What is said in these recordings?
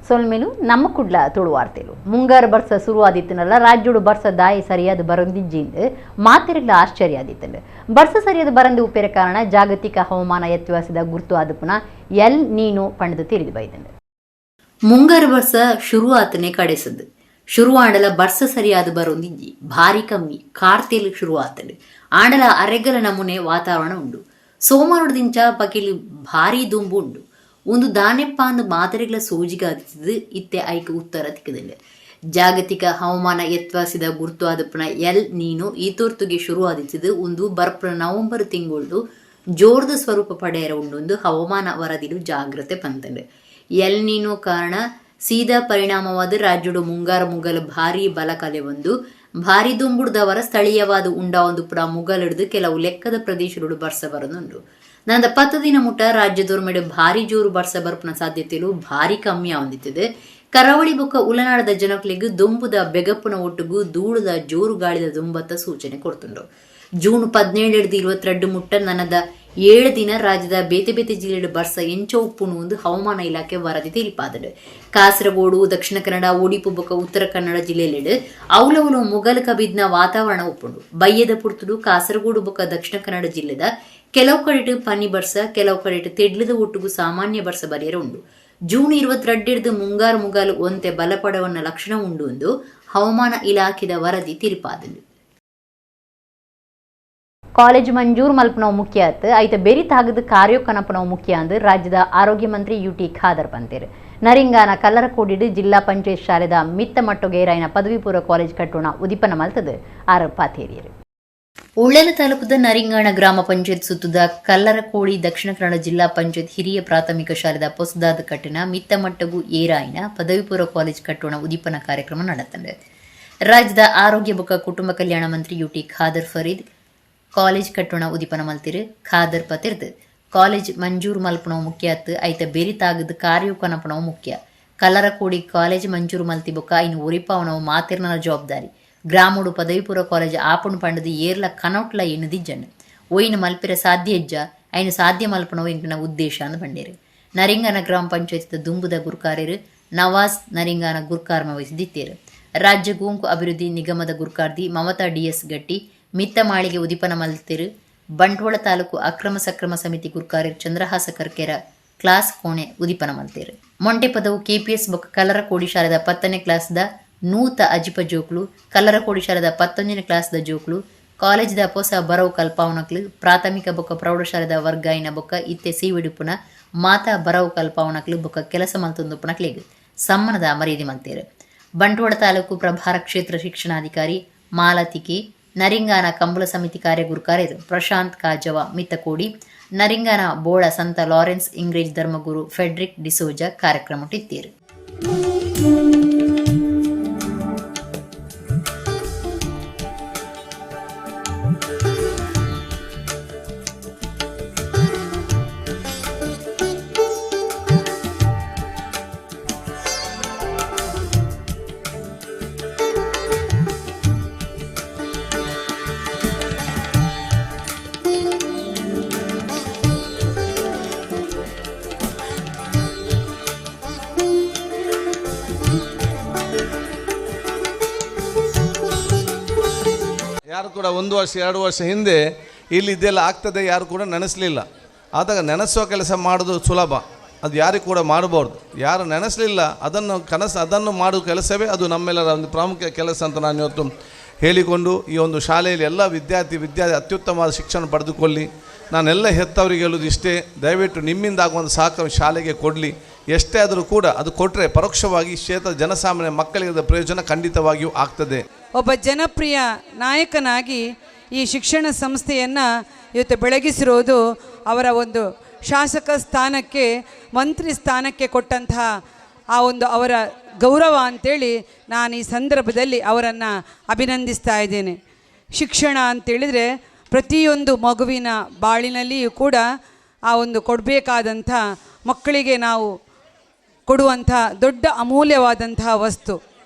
ಸೊಲ್ಮೆಲು ನಮ್ಮ ಕುಡ್ಲ ತುಳುವಾರ್ತೆಲು ಮುಂಗಾರು ಬರ್ಸ ಶುರುವಾದಿತ್ತನಲ್ಲ ರಾಜ್ಯೋಡು ಬರ್ಸ ದಾಯಿ ಸರಿಯಾದ ಬರಂದಿಜ್ಜಿಂದು ಮಾತೆರೆಗ್ಲ ಆಶ್ಚರ್ಯ ಆದಿತ್ತಂಡು. ಬರ್ಸ ಸರಿಯಾದ ಬರಂದು ಉಪ್ಪೆರ ಕಾರಣ ಜಾಗತಿಕ ಹವಾಮಾನ ವ್ಯತ್ಯಾಸದ ಗುರುತು ಆದಪುನ ಎಲ್ ನೀನು ಪಂಡದು ತಿಳಿದು ಬೈದಂಡು. ಮುಂಗಾರು ಬರ್ಸ ಶುರು ಆತನೆ ಕಡೆಸದು ಶುರುವಾಂಡಲ ಬರ್ಸ ಸರಿಯಾದ ಬರೊಂದಿಜ್ಜಿ ಭಾರಿ ಕಮ್ಮಿ ಕಾರ್ತೆಲು ಶುರು ಆತಂಡು. ಆಂಡಲ ಅರೆಗಲ ನಮೂನೆ ವಾತಾವರಣ ಉಂಡು. ಸೋಮವಾರದಿಂಚ ಪಕಿಲಿ ಭಾರಿ ದುಂಬು ಉಂಡು. ಒಂದು ದಾನೆಪ್ಪ ಅಂದು ಮಾದರಿಗಳ ಸೋಜಿಗಾದಿತ್ತದು ಇತ್ತೆ ಐಕ್ ಉತ್ತರ ತಿಕ್ಕದಂಡು. ಜಾಗತಿಕ ಹವಾಮಾನ ವ್ಯತ್ಯಾಸದ ಗುರುತು ಆದಪ್ಪನ ಎಲ್ ನೀನು ಈ ತೋರ್ತುಗೆ ಶುರು ಆದಿತ್ತದು ಒಂದು ಬರ್ಪನ ನವೆಂಬರ್ ತಿಂಗಳು ಜೋರ್ದ ಸ್ವರೂಪ ಪಡೆಯರ ಉಂಡು ಹವಾಮಾನ ವರದಿಲು ಜಾಗ್ರತೆ ಪಂತಂಡು. ಎಲ್ ನೀನು ಕಾರಣ ಸೀದಾ ಪರಿಣಾಮವಾದ ರಾಜ್ಯಡು ಮುಂಗಾರು ಮುಗಲ್ ಭಾರಿ ಬಲ ಕಲೆ ಒಂದು ಭಾರಿ ದುಂಬುಡ್ದವರ ಸ್ಥಳೀಯವಾದ ಉಂಡ ಒಂದು ಪುಡ ಮುಗಲಿಡ್ದು ಕೆಲವು ಲೆಕ್ಕದ ಪ್ರದೇಶಗಳು ಬರ್ಸ ಬರದುಂಡು. ನಂದ 10 ದಿನ ಮುಟ್ಟ ರಾಜ್ಯದೋರ್ಮೆಡು ಭಾರಿ ಜೋರು ಬರ್ಸ ಬರ್ಪನ ಸಾಧ್ಯತೆಲು ಭಾರಿ ಕಮ್ಮಿ ಆವಂದಿತ್ತದೆ. ಕರಾವಳಿ ಬೊಕ್ಕ ಉಲನಾಡದ ಜನಕ್ಲೆಗ್ ದೊಂಬುದ ಬೆಗಪ್ಪುನ ಒಟ್ಟುಗು ದೂಳದ ಜೋರು ಗಾಳಿದ ದುಂಬತ್ತ ಸೂಚನೆ ಕೊಡ್ತುಂಡು. ಜೂನ್ 17 22 ಮುಟ್ಟ ನನದ 7 ದಿನ ರಾಜ್ಯದ ಬೇತೆ ಬೇತೆ ಜಿಲ್ಲೆಡ್ ಬರ್ಸ ಎಂಚ ಉಪ್ಪುನು ಒಂದು ಹವಾಮಾನ ಇಲಾಖೆ ವರದಿ ತಿಳಿಪಾದಡು. ಕಾಸರಗೋಡು, ದಕ್ಷಿಣ ಕನ್ನಡ, ಒಡಿಪು ಬೊಕ್ಕ ಉತ್ತರ ಕನ್ನಡ ಜಿಲ್ಲೆಲೆಡ್ ಅವಲವಲು ಮುಗಲ್ ಕಬಿದ್ನ ವಾತಾವರಣ ಉಪ್ಪುಂಡು. ಬಯ್ಯದ ಪುರ್ತುಡು ಕಾಸರಗೋಡು ಬೊಕ್ಕ ದಕ್ಷಿಣ ಕನ್ನಡ ಜಿಲ್ಲೆದ ಕೆಲವು ಕಡೆಟ್ ಪನಿ ಬರ್ಸ, ಕೆಲವು ಕಡೆಟ್ ತೆಡ್ಲದ ಒಟ್ಟುಗು ಸಾಮಾನ್ಯ ಬರ್ಸ ಬರಿಯರ ಉಂಡು. ಜೂನ್ 22 ಮುಂಗಾರು ಮುಗಲ್ ಒಂತೆ ಬಲಪಡವನ್ನ ಲಕ್ಷಣ ಉಂಡು ಎಂದು ಹವಾಮಾನ ಇಲಾಖೆದ ವರದಿ ತಿಳಿಪಾದನು. ಕಾಲೇಜ್ ಮಂಜೂರು ಮಲ್ಪನವು ಮುಖ್ಯ ಆತು ಐತ ಬೆರಿ ತಾಗದ ಕಾರ್ಯೋಕನಪನವು ಮುಖ್ಯ ಅಂದು ರಾಜ್ಯದ ಆರೋಗ್ಯ ಮಂತ್ರಿ ಯುಟಿ ಖಾದರ್ ಪಂತೇರು. ನರಿಂಗಾನ ಕಲ್ಲರಕೋಡಿಡು ಜಿಲ್ಲಾ ಪಂಚಾಯತ್ ಶಾಲೆದ ಮಿತ್ತ ಮಟ್ಟೊಗೇರಾಯಿನ ಪದವಿ ಪೂರ್ವ ಕಾಲೇಜ್ ಕಟ್ಟೋಣ ಉದಿಪನ ಮಲ್ತದು ಆರ್ ಪಾತೇರಿಯರು. ಉಳ್ಳೇಲ ತಾಲೂಕದ ನರಿಂಗಾಣ ಗ್ರಾಮ ಪಂಚಾಯತ್ ಸುತ್ತದ ಕಲ್ಲರಕೋಡಿ ದಕ್ಷಿಣ ಕನ್ನಡ ಜಿಲ್ಲಾ ಪಂಚಾಯತ್ ಹಿರಿಯ ಪ್ರಾಥಮಿಕ ಶಾಲೆದ ಪೊಸದಾದ ಕಟ್ಟಿನ ಮಿತ್ತ ಮಟ್ಟಗೂ ಏರಾಯಿನ ಪದವಿ ಪೂರ್ವ ಕಾಲೇಜ್ ಕಟ್ಟೋಣ ಉದಿಪನ ಕಾರ್ಯಕ್ರಮ ನಡೆತಂದೆ. ರಾಜ್ಯದ ಆರೋಗ್ಯ ಬೊಕ್ಕ ಕುಟುಂಬ ಕಲ್ಯಾಣ ಮಂತ್ರಿ ಯುಟಿ ಖಾದರ್ ಫರೀದ್ ಕಾಲೇಜ್ ಕಟ್ಟೋಣ ಉದಿಪನ ಮಲ್ತಿರು. ಖಾದರ್ ಪತಿರ್ದು ಕಾಲೇಜ್ ಮಂಜೂರು ಮಲ್ಪನವು ಮುಖ್ಯ ಅತ್ತು ಐತ ಬೆರಿ ತಾಗದ ಕಾರ್ಯೋಕನಪನವು ಮುಖ್ಯ. ಕಲ್ಲರಕೋಡಿ ಕಾಲೇಜ್ ಮಂಜೂರು ಮಲ್ತಿ ಬೊಕ್ಕ ಇನ್ನು ಒರಿಪಾವನವು ಮಾತಿರ್ನ ಜವಾಬ್ದಾರಿ. ಗ್ರಾಮೋಡು ಪದವಿ ಪೂರ್ವ ಕಾಲೇಜ್ ಆಪುಣು ಪಂಡದು ಏರ್ಲ ಕನೌಟ್ಲ ಎನ್ನುದಿಜ್ಜಣ್ಣು ಒಯ್ನ ಮಲ್ಪಿರ ಸಾಧ್ಯ ಇಜ್ಜ ಐನು ಸಾಧ್ಯ ಮಲ್ಪನವು ಎಂಕಿನ ಉದ್ದೇಶ ಅಂದ್ ಬಂಡೇರು. ನರಿಂಗನ ಗ್ರಾಮ ಪಂಚಾಯತ್ ದುಂಬುದ ಗುರ್ಕಾರ್ಯರು ನವಾಜ್ ನರಿಂಗಾನ ಗುರ್ಕಾರ್ಮ ವಹಿಸಿದಿತ್ತೇರು. ರಾಜ್ಯ ಗೋಂಕು ಅಭಿವೃದ್ಧಿ ನಿಗಮದ ಗುರ್ಕಾರ್ದಿ ಮಮತಾ ಡಿಎಸ್ ಗಟ್ಟಿ ಮಿತ್ತ ಮಾಳಿಗೆ ಉದಿಪನ ಮಲ್ತಿರು. ಬಂಟ್ವಾಳ ತಾಲೂಕು ಅಕ್ರಮ ಸಕ್ರಮ ಸಮಿತಿ ಗುರ್ಕಾರ್ಯರು ಚಂದ್ರಹಾಸ ಕರ್ಕೆರ ಕ್ಲಾಸ್ ಕೋಣೆ ಉದಿಪನ ಮಲ್ತೇರು. ಮೊಂಟೆಪದವು ಕೆಪಿಎಸ್ ಬೊಕ್ಕ ಕಲ್ಲರಕೋಡಿ ಶಾಲೆದ 10ನೇ ಕ್ಲಾಸ್ದ ನೂತ ಅಜಿಪ ಜೋಕ್ಲು, ಕಲ್ಲರಕೋಡಿ ಶಾಲೆದ 11ನೇ ಕ್ಲಾಸ್ದ ಜೋಕ್ಲು, ಕಾಲೇಜ್ದ ಪೊಸ ಬರವು ಕಲ್ಪಾವನಕ್ಲು, ಪ್ರಾಥಮಿಕ ಬೊಕ್ಕ ಪ್ರೌಢಶಾಲೆದ ವರ್ಗಾಯಿನ ಬೊಕ್ಕ ಇತ್ತೆ ಸೀವಿಡುಪುನ ಮಾತಾ ಬರವು ಕಲ್ಪಾವನಕ್ಲು ಬೊಕ್ಕ ಕೆಲಸ ಮಲ್ತೊಂದುಪ್ಪುನಕ್ಲೆಗ್ ಸಮ್ಮನದ ಮರ್ಯಾದೆ ಮಲ್ತೇರು. ಬಂಟ್ವಾಳ ತಾಲೂಕು ಪ್ರಭಾರ ಕ್ಷೇತ್ರ ಶಿಕ್ಷಣಾಧಿಕಾರಿ ಮಾಲತಿಕೆ, ನರಿಂಗಾನ ಕಂಬಳ ಸಮಿತಿ ಕಾರ್ಯಗುರುಕಾರ್ಯರು ಪ್ರಶಾಂತ್ ಕಾಜವ ಮಿತ್ತಕೋಡಿ, ನರಿಂಗಾನ ಬೋಳ ಸಂತ ಲಾರೆನ್ಸ್ ಇಂಗ್ರೇಜ್ ಧರ್ಮಗುರು ಫೆಡ್ರಿಕ್ ಡಿಸೋಜಾ ಕಾರ್ಯಕ್ರಮ ಇತ್ತೀರು. ಯಾರು ಕೂಡ 1 ವರ್ಷ 2 ವರ್ಷ ಹಿಂದೆ ಇಲ್ಲಿ ಇದೆಲ್ಲ ಆಗ್ತದೆ ಯಾರು ಕೂಡ ನೆನೆಸಲಿಲ್ಲ. ಆದಾಗ ನೆನೆಸುವ ಕೆಲಸ ಮಾಡೋದು ಸುಲಭ, ಅದು ಯಾರಿಗೆ ಕೂಡ ಮಾಡಬಾರ್ದು. ಯಾರು ನೆನೆಸಲಿಲ್ಲ ಅದನ್ನು ಕನಸು ಅದನ್ನು ಮಾಡುವ ಕೆಲಸವೇ ಅದು ನಮ್ಮೆಲ್ಲರ ಒಂದು ಪ್ರಾಮುಖ್ಯ ಕೆಲಸ ಅಂತ ನಾನು ಇವತ್ತು ಹೇಳಿಕೊಂಡು ಈ ಒಂದು ಶಾಲೆಯಲ್ಲಿ ಎಲ್ಲ ವಿದ್ಯಾರ್ಥಿ ಅತ್ಯುತ್ತಮವಾದ ಶಿಕ್ಷಣ ಪಡೆದುಕೊಳ್ಳಿ. ನಾನೆಲ್ಲ ಹೆತ್ತವರಿಗೆ ಹೇಳೋದು ಇಷ್ಟೇ, ದಯವಿಟ್ಟು ನಿಮ್ಮಿಂದ ಆಗುವ ಒಂದು ಸಹಕಾರ ಶಾಲೆಗೆ ಕೊಡಲಿ. ಎಷ್ಟೇ ಆದರೂ ಕೂಡ ಅದು ಕೊಟ್ಟರೆ ಪರೋಕ್ಷವಾಗಿ ಕ್ಷೇತ್ರದ ಜನಸಾಮಾನ್ಯ ಮಕ್ಕಳಿಗೆ ಅದರ ಪ್ರಯೋಜನ ಖಂಡಿತವಾಗಿಯೂ ಆಗ್ತದೆ. ಒಬ್ಬ ಜನಪ್ರಿಯ ನಾಯಕನಾಗಿ ಈ ಶಿಕ್ಷಣ ಸಂಸ್ಥೆಯನ್ನು ಇವತ್ತು ಬೆಳಗಿಸಿರೋದು ಅವರ ಒಂದು ಶಾಸಕ ಸ್ಥಾನಕ್ಕೆ, ಮಂತ್ರಿ ಸ್ಥಾನಕ್ಕೆ ಕೊಟ್ಟಂತಹ ಆ ಒಂದು ಅವರ ಗೌರವ ಅಂತೇಳಿ ನಾನು ಈ ಸಂದರ್ಭದಲ್ಲಿ ಅವರನ್ನು ಅಭಿನಂದಿಸ್ತಾ ಇದ್ದೇನೆ. ಶಿಕ್ಷಣ ಅಂತೇಳಿದರೆ ಪ್ರತಿಯೊಂದು ಮಗುವಿನ ಬಾಳಿನಲ್ಲಿಯೂ ಕೂಡ ಆ ಒಂದು ಕೊಡಬೇಕಾದಂಥ ಮಕ್ಕಳಿಗೆ ನಾವು ಕೊಡುವಂಥ ದೊಡ್ಡ ಅಮೂಲ್ಯವಾದಂತಹ ವಸ್ತು.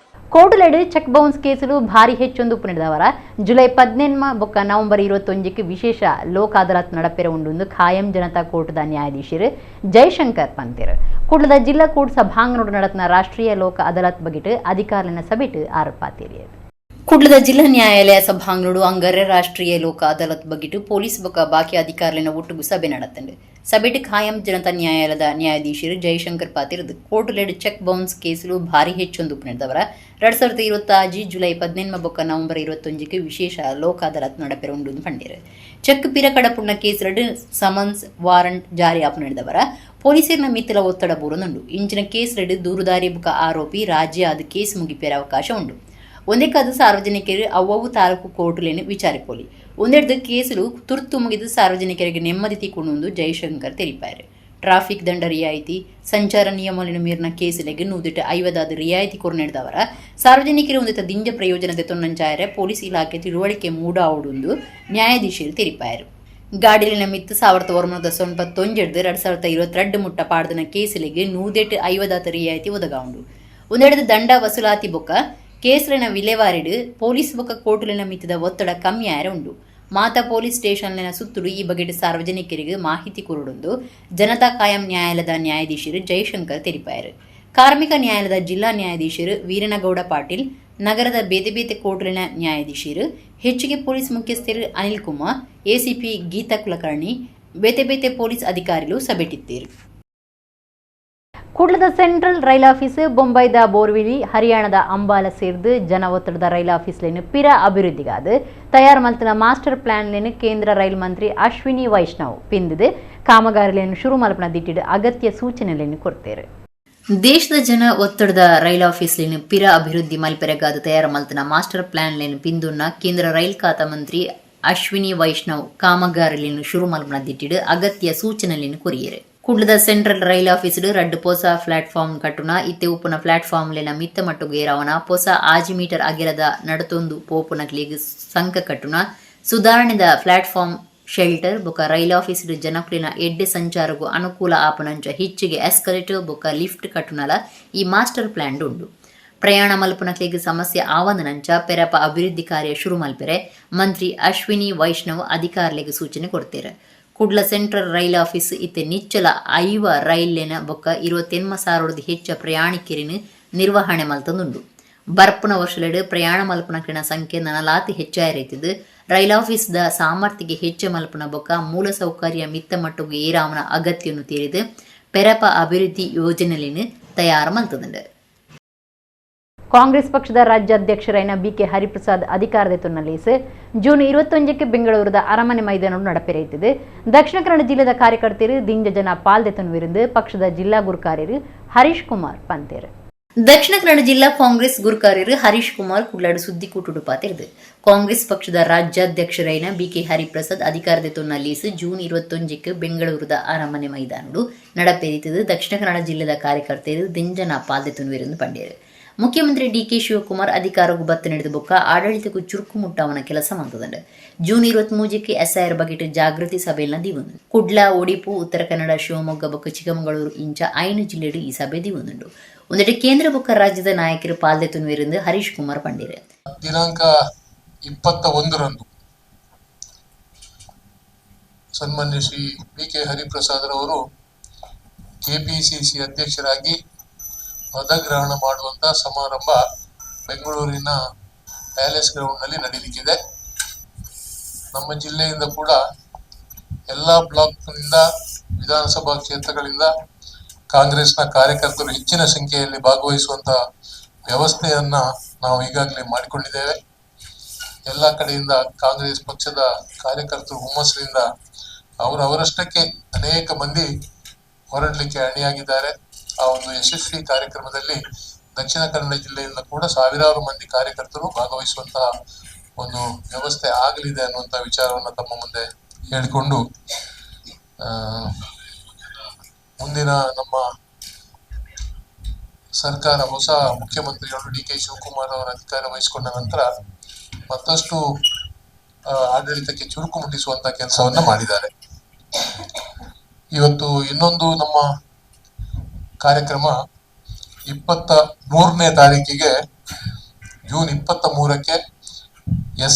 ಕೋಟುಲೆಡ್ ಚೆಕ್ ಬೌನ್ಸ್ ಕೇಸುಲು ಭಾರಿ ಹೆಚ್ಚೊಂದು ಪುನೆದವರ ಜುಲೈ 18 ಬೊಕ್ಕ ನವೆಂಬರ್ 21ಕ್ಕೆ ವಿಶೇಷ ಲೋಕ ಅದಾಲತ್ ನಡಪೆರೆ ಉಂಡು ಖಾಯಂ ಜನತಾ ಕೋರ್ಟ್ದ ನ್ಯಾಯಾಧೀಶರು ಜಯಶಂಕರ್ ಪಂತೇರು. ಕುಡ್ಲದ ಜಿಲ್ಲಾ ಕೋರ್ಟ್ ಸಭಾಂಗಣೋಡು നടത്തുന്ന ರಾಷ್ಟ್ರೀಯ ಲೋಕ ಅದಾಲತ್ ಬಗೆಟ್ ಅಧಿಕಾರಿಗಳ ಸಭೆಟ್ ಆರೋಪಾತೀರಿಯರು. ಕುಡ್ಲದ ಜಿಲ್ಲಾ ನ್ಯಾಯಾಲಯ ಸಭಾಂಗಣೋಡು ಅಂಗರ್ರೆ ರಾಷ್ಟ್ರೀಯ ಲೋಕ ಅದಾಲತ್ ಬಗೆಟ್ ಪೊಲೀಸ್ ಬೊಕ್ಕ ಬಾಕಿ ಅಧಿಕಾರಿಗಳ ಒಟ್ಟುಗು ಸಭೆ നടത്തുന്നുണ്ട്. ಸಭೆಟ್ ಖಾಯಂ ಜನತಾ ನ್ಯಾಯಾಲಯದ ನ್ಯಾಯಾಧೀಶರು ಜಯಶಂಕರ್ ಪಾತಿರದು ಕೋರ್ಟ್ಲೆಡ್ ಚೆಕ್ ಬೌನ್ಸ್ ಕೇಸುಲು ಭಾರಿ ಹೆಚ್ಚೊಂದು ಪುನೆದವರ 2026 ಜುಲೈ 18 ಬೊಕ್ಕ ನವೆಂಬರ್ 21ಕ್ಕೆ ವಿಶೇಷ ಲೋಕ ಅದಾಲತ್ ನಡಪೆರೆ ಉಂಡು ಪಂಡಿರು. ಚೆಕ್ ಪಿರಕಡ ಪುಣ್ಣ ಕೇಸ್ಲೆಡ್ ಸಮನ್ಸ್ ವಾರಂಟ್ ಜಾರಿ ಆಪುನೆದವರ ಪೊಲೀಸರಿನ ಮಿತ್ತಲ ಒತ್ತಡ ಬೂರೊಂದುಂಡು. ಇಂಚಿನ ಕೇಸ್ಲೆಡ್ ದೂರುದಾರಿ ಬೊಕ್ಕ ಆರೋಪಿ ರಾಜ್ಯ ಅದು ಕೇಸ್ ಮುಗಿಪೇರ ಅವಕಾಶ ಉಂಡು. ಒಂದೇಕಾದು ಸಾರ್ವಜನಿಕರು ಅವ್ವವು ತಾಲೂಕು ಕೋರ್ಟುಲೇನು ವಿಚಾರಿಪೋಲಿ. ಒಂದೆಡ್ದು ಕೇಸುಲು ತುರ್ತು ಮುಗಿದು ಸಾರ್ವಜನಿಕರಿಗೆ ನೆಮ್ಮದಿ ತಿಕ್ಕೊಂಡು ಜಯಶಂಕರ್ ತೆರಿಪಾರು. ಟ್ರಾಫಿಕ್ ದಂಡ ರಿಯಾಯಿತಿ, ಸಂಚಾರ ನಿಯಮಗಳನ್ನು ಮೀರಿನ ಕೇಸುಲೆಗೆ 150 ರಿಯಾಯಿತಿ ಕೊರನೆಡ್ದವರ ಸಾರ್ವಜನಿಕರು ಒಂದಿತ ದಿಂಜ ಪ್ರಯೋಜನದ ತೊನ್ನಂಚಾಯರೆ ಪೊಲೀಸ್ ಇಲಾಖೆ ತಿಳುವಳಿಕೆ ಮೂಡಾವುಡುಂದು ನ್ಯಾಯಾಧೀಶರು ತೆರಿಪಾಯರು. ಗಾಡಿಲಿನ ಮಿತ್ತು 1991 2022 ಮುಟ್ಟ ಪಾಡ್ದನ ಕೇಸುಲೆಗೆ 150 ರಿಯಾಯಿತಿ ಒದಗಾವುಂಡು. ಒಂದೆಡ್ದು ದಂಡ ವಸೂಲಾತಿ ಬೊಕ್ಕ ಕೇಸುಲಿನ ವಿಲೇವಾರಿಡು ಪೊಲೀಸ್ ಬೊಕ್ಕ ಕೋರ್ಟುಲಿನ ಮಿತ್ತದ ಒತ್ತಡ ಕಮ್ಮಿ ಆಯರೆ ಉಂಡು. ಮಾತಾ ಪೊಲೀಸ್ ಸ್ಟೇಷನ್ಲಿನ ಸುತ್ತುಡು ಈ ಬಗೆಟ್ ಸಾರ್ವಜನಿಕರಿಗೆ ಮಾಹಿತಿ ಕೊರಡುಂದು ಜನತಾ ಕಾಯಂ ನ್ಯಾಯಾಲಯದ ನ್ಯಾಯಾಧೀಶರು ಜಯಶಂಕರ್ ತೆರಿಪಾಯರು. ಕಾರ್ಮಿಕ ನ್ಯಾಯಾಲಯದ ಜಿಲ್ಲಾ ನ್ಯಾಯಾಧೀಶರು ವೀರನಗೌಡ ಪಾಟೀಲ್, ನಗರದ ಬೇತೆ ಬೇತೆ ಕೋರ್ಟುಲಿನ ನ್ಯಾಯಾಧೀಶರು, ಹೆಚ್ಚಿಗೆ ಪೊಲೀಸ್ ಮುಖ್ಯಸ್ಥರು ಅನಿಲ್ ಕುಮಾರ್, ಎಸಿಪಿ ಗೀತಾ ಕುಲಕರ್ಣಿ, ಬೇತೆ ಬೇತೆ ಪೊಲೀಸ್ ಅಧಿಕಾರಿಗಳು ಸಭೆಟಿತ್ತೇರು. ಕುಡ್ಲದ central rail office ಬೊಂಬೈದ ಬೋರ್ವಿಲಿ, ಹರಿಯಾಣದ ಅಂಬಾಲ ಸೇರ್ದು ಜನ ಒತ್ತಡದ ರೈಲ್ ಆಫೀಸ್ಲೇನು ಪಿರ ಅಭಿವೃದ್ಧಿಗಾದ ತಯಾರು ಮಲ್ತಿನ ಮಾಸ್ಟರ್ ಪ್ಲಾನ್ಲೇನು ಕೇಂದ್ರ ರೈಲ್ ಮಂತ್ರಿ ಅಶ್ವಿನಿ ವೈಷ್ಣವ್ ಪಿಂದಿದೆ ಕಾಮಗಾರಿಲೇನು ಶುರು ಮಲ್ಪನ ದಿಟ್ಟಿಡು ಅಗತ್ಯ ಸೂಚನೆಗಳನ್ನು ಕೊಡ್ತೇರು. ದೇಶದ ಜನ ಒತ್ತಡದ ರೈಲ್ ಆಫೀಸ್ಲೇನು ಪಿರ ಅಭಿವೃದ್ಧಿ ಮಲ್ಪೆರೆಗಾದ ತಯಾರು ಮಲ್ತಿನ ಮಾಸ್ಟರ್ ಪ್ಲಾನ್ಲೇನು ಪಿಂದುನ್ನ ಕೇಂದ್ರ ರೈಲ್ ಖಾತಾ ಮಂತ್ರಿ ಅಶ್ವಿನಿ ವೈಷ್ಣವ್ ಕಾಮಗಾರಿಲೇನು ಶುರು ಮಲ್ಪನ ದಿಟ್ಟಿಡು ಅಗತ್ಯ ಸೂಚನೆಯನ್ನು ಕೊರಿಯರು. ಕುಡ್ಲದ central rail office ರಡ್ಡು ಪೊಸ ಪ್ಲಾಟ್ಫಾರ್ಮ್ ಕಟ್ಟುನ, ಇತ್ತೆ ಉಪ್ಪುನ ಪ್ಲಾಟ್ಫಾರ್ಮ್ ಲೆನ ಮಿತ್ತ ಮಟ್ಟುಗು ಏರಾವನ, ಪೊಸ 6 ಮೀಟರ್ ಅಗೆಲದ ನಡತೊಂದು ಪೋಪುನಕ್ಲೆಗ್ ಸಂಕ ಕಟ್ಟುನ, ಸುಧಾರಣೆದ ಪ್ಲಾಟ್ಫಾರ್ಮ್ ಶೆಲ್ಟರ್ ಬೊಕ ರೈಲ್ ಆಫೀಸ್ ಜನಕ್ಲೆನ ಎಡ್ಡೆ ಸಂಚಾರಗು ಅನುಕೂಲ ಆಪುನಂಚ ಹೆಚ್ಚಿಗೆ ಎಸ್ಕಲೇಟರ್ ಬೊಕ ಲಿಫ್ಟ್ ಕಟ್ಟುನಲ ಈ ಮಾಸ್ಟರ್ ಪ್ಲಾನ್ ಉಂಡು. ಪ್ರಯಾಣ ಮಲ್ಪುನಕ್ಲೆಗ್ ಸಮಸ್ಯೆ ಆವಂದನಂಚ ಪೆರಪ ಅಭಿವೃದ್ಧಿ ಕಾರ್ಯ ಶುರು ಮಲ್ಪೆರೆ ಮಂತ್ರಿ ಅಶ್ವಿನಿ ವೈಷ್ಣವ್ ಅಧಿಕಾರಿಲೆಗ್ ಸೂಚನೆ ಕೊಡ್ತೇರೆ. ಕುಡ್ಲ central rail office ಇತ್ತೆ ನಿಚ್ಚಲ 50 ರೈಲ್ಲೆನ ಬೊಕ್ಕ 28,000 ಹೆಚ್ಚ ಪ್ರಯಾಣಿಕರಿನ ನಿರ್ವಹಣೆ ಮಲ್ತಂದುಂಡು. ಬರ್ಪುನ ವರ್ಷಲೆಡ್ ಪ್ರಯಾಣ ಮಲ್ಪುನಕ್ಲೆನ ಸಂಖ್ಯೆ ನನಲಾತಿ ಹೆಚ್ಚಾಯಿರೈತಿದ್ದು ರೈಲ್ ಆಫೀಸ್ the ಸಾಮರ್ಥ್ಯಗೆ ಹೆಚ್ಚ ಮಲ್ಪುನ ಬೊಕ್ಕ ಮೂಲ ಸೌಕರ್ಯ ಮಿತ್ತ ಮಟ್ಟುಗು ಏರಾವನ ಅಗತ್ಯವನ್ನು ತೀರಿದು ಪೆರಪ ಅಭಿವೃದ್ಧಿ ಯೋಜನೆಯನ್ನು ತಯಾರು ಮಲ್ತದುಂಡು. ಕಾಂಗ್ರೆಸ್ ಪಕ್ಷದ ರಾಜ್ಯಾಧ್ಯಕ್ಷರಾಯಿನ ಬಿಕೆ ಹರಿಪ್ರಸಾದ್ ಅಧಿಕಾರದ ತುನ್ನಲೀಸ್ ಜೂನ್ 21ಕ್ಕೆ ಬೆಂಗಳೂರದ ಅರಮನೆ ಮೈದಾನ நடப்பெறைத்தது. ದಕ್ಷಿಣ ಕನ್ನಡ ಜಿಲ್ಲೆದ ಕಾರ್ಯಕರ್ತರು ದಿಂಜ ಜನ ಪಾಲ್ದೆತನು ಪಕ್ಷದ ಜಿಲ್ಲಾ ಗುರುಕಾರ್ಯರು ಹರೀಶ್ ಕುಮಾರ್ ಪಂತೇರು. ದಕ್ಷಿಣ ಕನ್ನಡ ಜಿಲ್ಲಾ ಕಾಂಗ್ರೆಸ್ ಗುರುಕಾರ್ಯರು ಹರೀಶ್ ಕುಮಾರ್ ಕುಡ್ಲಾಡು ಸುದ್ದಿ ಕೂಟುಡು ಪಾತಿರ್ದು. ಕಾಂಗ್ರೆಸ್ ಪಕ್ಷದ ರಾಜ್ಯಾಧ್ಯಕ್ಷರೈನ ಬಿಕೆ ಹರಿಪ್ರಸಾದ್ ಅಧಿಕಾರದ ತುನ್ನಲೀಸ್ ಜೂನ್ 21ಕ್ಕೆ ಬೆಂಗಳೂರದ ಅರಮನೆ ಮೈದಾನಡು நடப்பெரித்தது. ದಕ್ಷಿಣ ಕನ್ನಡ ಜಿಲ್ಲೆದ ಕಾರ್ಯಕರ್ತರು ದಿಂಜನ ಪಾಲ್ದೆತುನುವಿರಂದು ಪಂಡೇರು. ಮುಖ್ಯಮಂತ್ರಿ ಡಿಕೆ ಶಿವಕುಮಾರ್ ಅಧಿಕಾರಕ್ಕೂ ಬತ್ತ ನಡೆದ ಬೊಕ್ಕ ಆಡಳಿತಕ್ಕೂ ಚುರುಕು ಮುಟ್ಟಾವನ ಕೆಲಸ ಮಂತದಂಡು. ಜೂನ್ 23ಕ್ಕೆ ಎಸ್ಐಆರ್ ಬಗೆಟ್ ಜಾಗೃತಿ ಸಭೆಯನ್ನ ದಿವಂದು. ಕುಡ್ಲ, ಒಡಿಪು, ಉತ್ತರ ಕನ್ನಡ, ಶಿವಮೊಗ್ಗ ಬೊಕ್ಕ ಚಿಕ್ಕಮಗಳೂರು ಇಂಚ 5 ಜಿಲ್ಲೆಡು ಈ ಸಭೆ ದಿವಂದುಂಡು. ಒಂದೆಡೆ ಕೇಂದ್ರ ಬೊಕ್ಕ ರಾಜ್ಯದ ನಾಯಕರು ಪಾಲ್ದೆತುನುವಿರಂದು ಹರೀಶ್ ಕುಮಾರ್ ಪಂಡಿರು. ದಿನಾಂಕ 21ರಂದು ಸನ್ಮಾನ್ಯ ಶ್ರೀ ಬಿ ಕೆ ಹರಿಪ್ರಸಾದ್ ರವರು ಕೆಪಿಸಿಸಿ ಅಧ್ಯಕ್ಷರಾಗಿ ಪದಗ್ರಹಣ ಮಾಡುವಂತ ಸಮಾರಂಭ ಬೆಂಗಳೂರಿನ ಪ್ಯಾಲೇಸ್ ಗ್ರೌಂಡ್ ನಲ್ಲಿ ನಡೀಲಿಕ್ಕಿದೆ. ನಮ್ಮ ಜಿಲ್ಲೆಯಿಂದ ಕೂಡ ಎಲ್ಲ ಬ್ಲಾಕ್ನಿಂದ, ವಿಧಾನಸಭಾ ಕ್ಷೇತ್ರಗಳಿಂದ ಕಾಂಗ್ರೆಸ್ನ ಕಾರ್ಯಕರ್ತರು ಹೆಚ್ಚಿನ ಸಂಖ್ಯೆಯಲ್ಲಿ ಭಾಗವಹಿಸುವಂತ ವ್ಯವಸ್ಥೆಯನ್ನ ನಾವು ಈಗಾಗಲೇ ಮಾಡಿಕೊಂಡಿದ್ದೇವೆ. ಎಲ್ಲ ಕಡೆಯಿಂದ ಕಾಂಗ್ರೆಸ್ ಪಕ್ಷದ ಕಾರ್ಯಕರ್ತರು ಹುಮ್ಮಸ್ಸಿನಿಂದ ಅವರವರಷ್ಟಕ್ಕೆ ಅನೇಕ ಮಂದಿ ಹೊರಡಲಿಕ್ಕೆ ಅಣಿಯಾಗಿದ್ದಾರೆ. ಆ ಒಂದು ಯಶಸ್ವಿ ಕಾರ್ಯಕ್ರಮದಲ್ಲಿ ದಕ್ಷಿಣ ಕನ್ನಡ ಜಿಲ್ಲೆಯಿಂದ ಕೂಡ ಸಾವಿರಾರು ಮಂದಿ ಕಾರ್ಯಕರ್ತರು ಭಾಗವಹಿಸುವಂತಹ ಒಂದು ವ್ಯವಸ್ಥೆ ಆಗಲಿದೆ ಅನ್ನುವಂತ ವಿಚಾರವನ್ನ ತಮ್ಮ ಮುಂದೆ ಹೇಳಿಕೊಂಡು, ಮುಂದಿನ ನಮ್ಮ ಸರ್ಕಾರ, ಹೊಸ ಮುಖ್ಯಮಂತ್ರಿಗಳು ಡಿ ಕೆ ಶಿವಕುಮಾರ್ ಅವರ ಅಧಿಕಾರ ವಹಿಸಿಕೊಂಡ ನಂತರ ಮತ್ತಷ್ಟು ಆಡಳಿತಕ್ಕೆ ಚುರುಕು ಮುಟ್ಟಿಸುವಂತ ಕೆಲಸವನ್ನ ಮಾಡಿದ್ದಾರೆ. ಇವತ್ತು ಇನ್ನೊಂದು ನಮ್ಮ ಕಾರ್ಯಕ್ರಮ 23ನೇ ತಾರೀಕಿಗೆ June 23ಕ್ಕೆ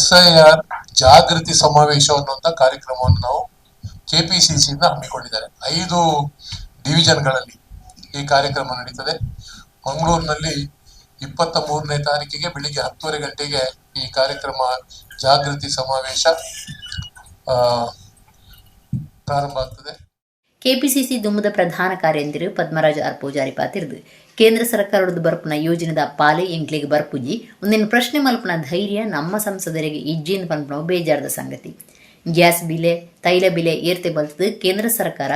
SIR ಜಾಗೃತಿ ಸಮಾವೇಶ ಅನ್ನುವಂಥ ಕಾರ್ಯಕ್ರಮವನ್ನು ನಾವು ಕೆಪಿಸಿಸಿಯಿಂದ ಹಮ್ಮಿಕೊಂಡಿದ್ದಾರೆ. 5 ಡಿವಿಷನ್ಗಳಲ್ಲಿ ಈ ಕಾರ್ಯಕ್ರಮ ನಡೀತದೆ. ಮಂಗಳೂರಿನಲ್ಲಿ 23ನೇ ತಾರೀಕಿಗೆ ಬೆಳಿಗ್ಗೆ 10:30 ಗಂಟೆಗೆ ಈ ಕಾರ್ಯಕ್ರಮ ಜಾಗೃತಿ ಸಮಾವೇಶ ಪ್ರಾರಂಭ ಆಗ್ತದೆ. ಕೆಪಿಸಿಸಿ ದುಮ್ಮದ ಪ್ರಧಾನ ಕಾರ್ಯಂದಿರು ಪದ್ಮರಾಜ ಆರ್ ಪೂಜಾರಿ ಪಾತಿರ್ದು ಕೇಂದ್ರ ಸರ್ಕಾರದ ಬರ್ಪುನ ಯೋಜನೆದ ಪಾಲೆ ಎಂಕ್ಲೆಗ್ ಬರ್ಪುಜಿ ಒಂದಿನ ಪ್ರಶ್ನೆ ಮಲ್ಪನ ಧೈರ್ಯ ನಮ್ಮ ಸಂಸದರಿಗೆ ಇಜ್ಜಿಂದ ಪನ್ಪುನವು ಬೇಜಾರದ ಸಂಗತಿ. ಗ್ಯಾಸ್ ಬಿಲೆ ತೈಲ ಬಿಲೆ ಏರ್ತೆ ಬಲ್ತದು ಕೇಂದ್ರ ಸರ್ಕಾರ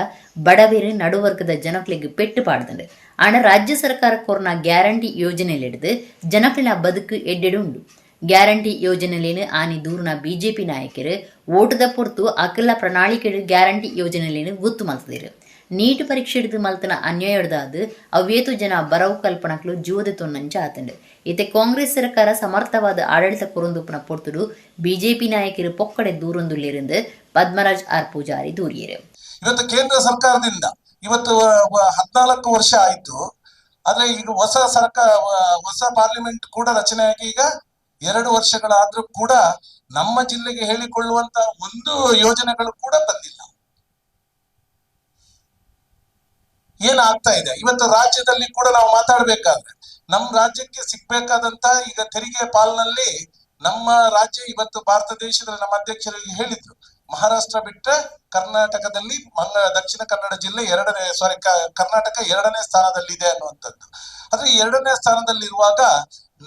ಬಡವೇರು ನಡುವರ್ಗದ ಜನಕ್ಲೆಗ್ ಪೆಟ್ಟು ಪಾಡ್ದಂಡು. ಆಂಡ ರಾಜ್ಯ ಸರ್ಕಾರ ಕೊರ್ನ ಗ್ಯಾರಂಟಿ ಯೋಜನೆಲಿಡ್ದು ಜನಕ್ಲೆನ ಬದುಕು ಎಡ್ಡೆಡು ಉಂಡು. ಗ್ಯಾರಂಟಿ ಯೋಜನೆಲೇನು ಆನಿ ದೂರ್ನ ಬಿಜೆಪಿ ನಾಯಕರು ಓಟದ ಪೊರ್ತು ಅಕಲ ಪ್ರಣಾಳಿಕೆ ಗ್ಯಾರಂಟಿ ಯೋಜನೆಲೇನು ಗೊತ್ತು ಮಲ್ತದಿರು. ನೀಟ್ ಪರೀಕ್ಷೆ ಹಿಡಿದು ಮಲ್ತನ ಅನ್ಯಾಯಡ್ದಾದು ಅವ್ವೇತು ಜನ ಬರವು ಕಲ್ಪನಕ್ಲು ಜೀವದ ತೊನ್ನಂಚ ಆತಂಡು. ಇತ್ತೆ ಕಾಂಗ್ರೆಸ್ ಸರ್ಕಾರ ಸಮರ್ಥವಾದ ಆಡಳಿತ ಕೊರೊಂದುಪ್ಪನ ಪೊರ್ತುಡು ಬಿಜೆಪಿ ನಾಯಕರು ಪೊಕ್ಕಡೆ ದೂರೊಂದುಲ್ಲಿருந்து ಪದ್ಮರಾಜ್ ಆರ್ ಪೂಜಾರಿ ದೂರಿಯರು. ಇವತ್ತು ಕೇಂದ್ರ ಸರ್ಕಾರದಿಂದ ಇವತ್ತು 14 ವರ್ಷ ಆಯಿತು. ಆದ್ರೆ ಈಗ ಹೊಸ ಸರ್ಕಾರ, ಹೊಸ ಪಾರ್ಲಿಮೆಂಟ್ ಕೂಡ ರಚನೆಯಾಗಿ ಈಗ 2 ವರ್ಷಗಳಾದ್ರೂ ಕೂಡ ನಮ್ಮ ಜಿಲ್ಲೆಗೆ ಹೇಳಿಕೊಳ್ಳುವಂತ ಒಂದು ಯೋಜನೆಗಳು ಕೂಡ ಬಂದಿಲ್ಲ. ಏನಾಗ್ತಾ ಇದೆ ಇವತ್ತು ರಾಜ್ಯದಲ್ಲಿ ಕೂಡ ನಾವು ಮಾತಾಡ್ಬೇಕಾದ್ರೆ ನಮ್ಮ ರಾಜ್ಯಕ್ಕೆ ಸಿಗ್ಬೇಕಾದಂತ ಈಗ ತೆರಿಗೆ ಪಾಲ್ನಲ್ಲಿ ನಮ್ಮ ರಾಜ್ಯ ಇವತ್ತು ಭಾರತ ದೇಶದಲ್ಲಿ ನಮ್ಮ ಅಧ್ಯಕ್ಷರಿಗೆ ಹೇಳಿದ್ರು, ಮಹಾರಾಷ್ಟ್ರ ಬಿಟ್ರೆ ಕರ್ನಾಟಕದಲ್ಲಿ ದಕ್ಷಿಣ ಕನ್ನಡ ಜಿಲ್ಲೆ ಕರ್ನಾಟಕ 2ನೇ ಸ್ಥಾನದಲ್ಲಿದೆ ಅನ್ನುವಂಥದ್ದು. ಆದ್ರೆ 2ನೇ ಸ್ಥಾನದಲ್ಲಿರುವಾಗ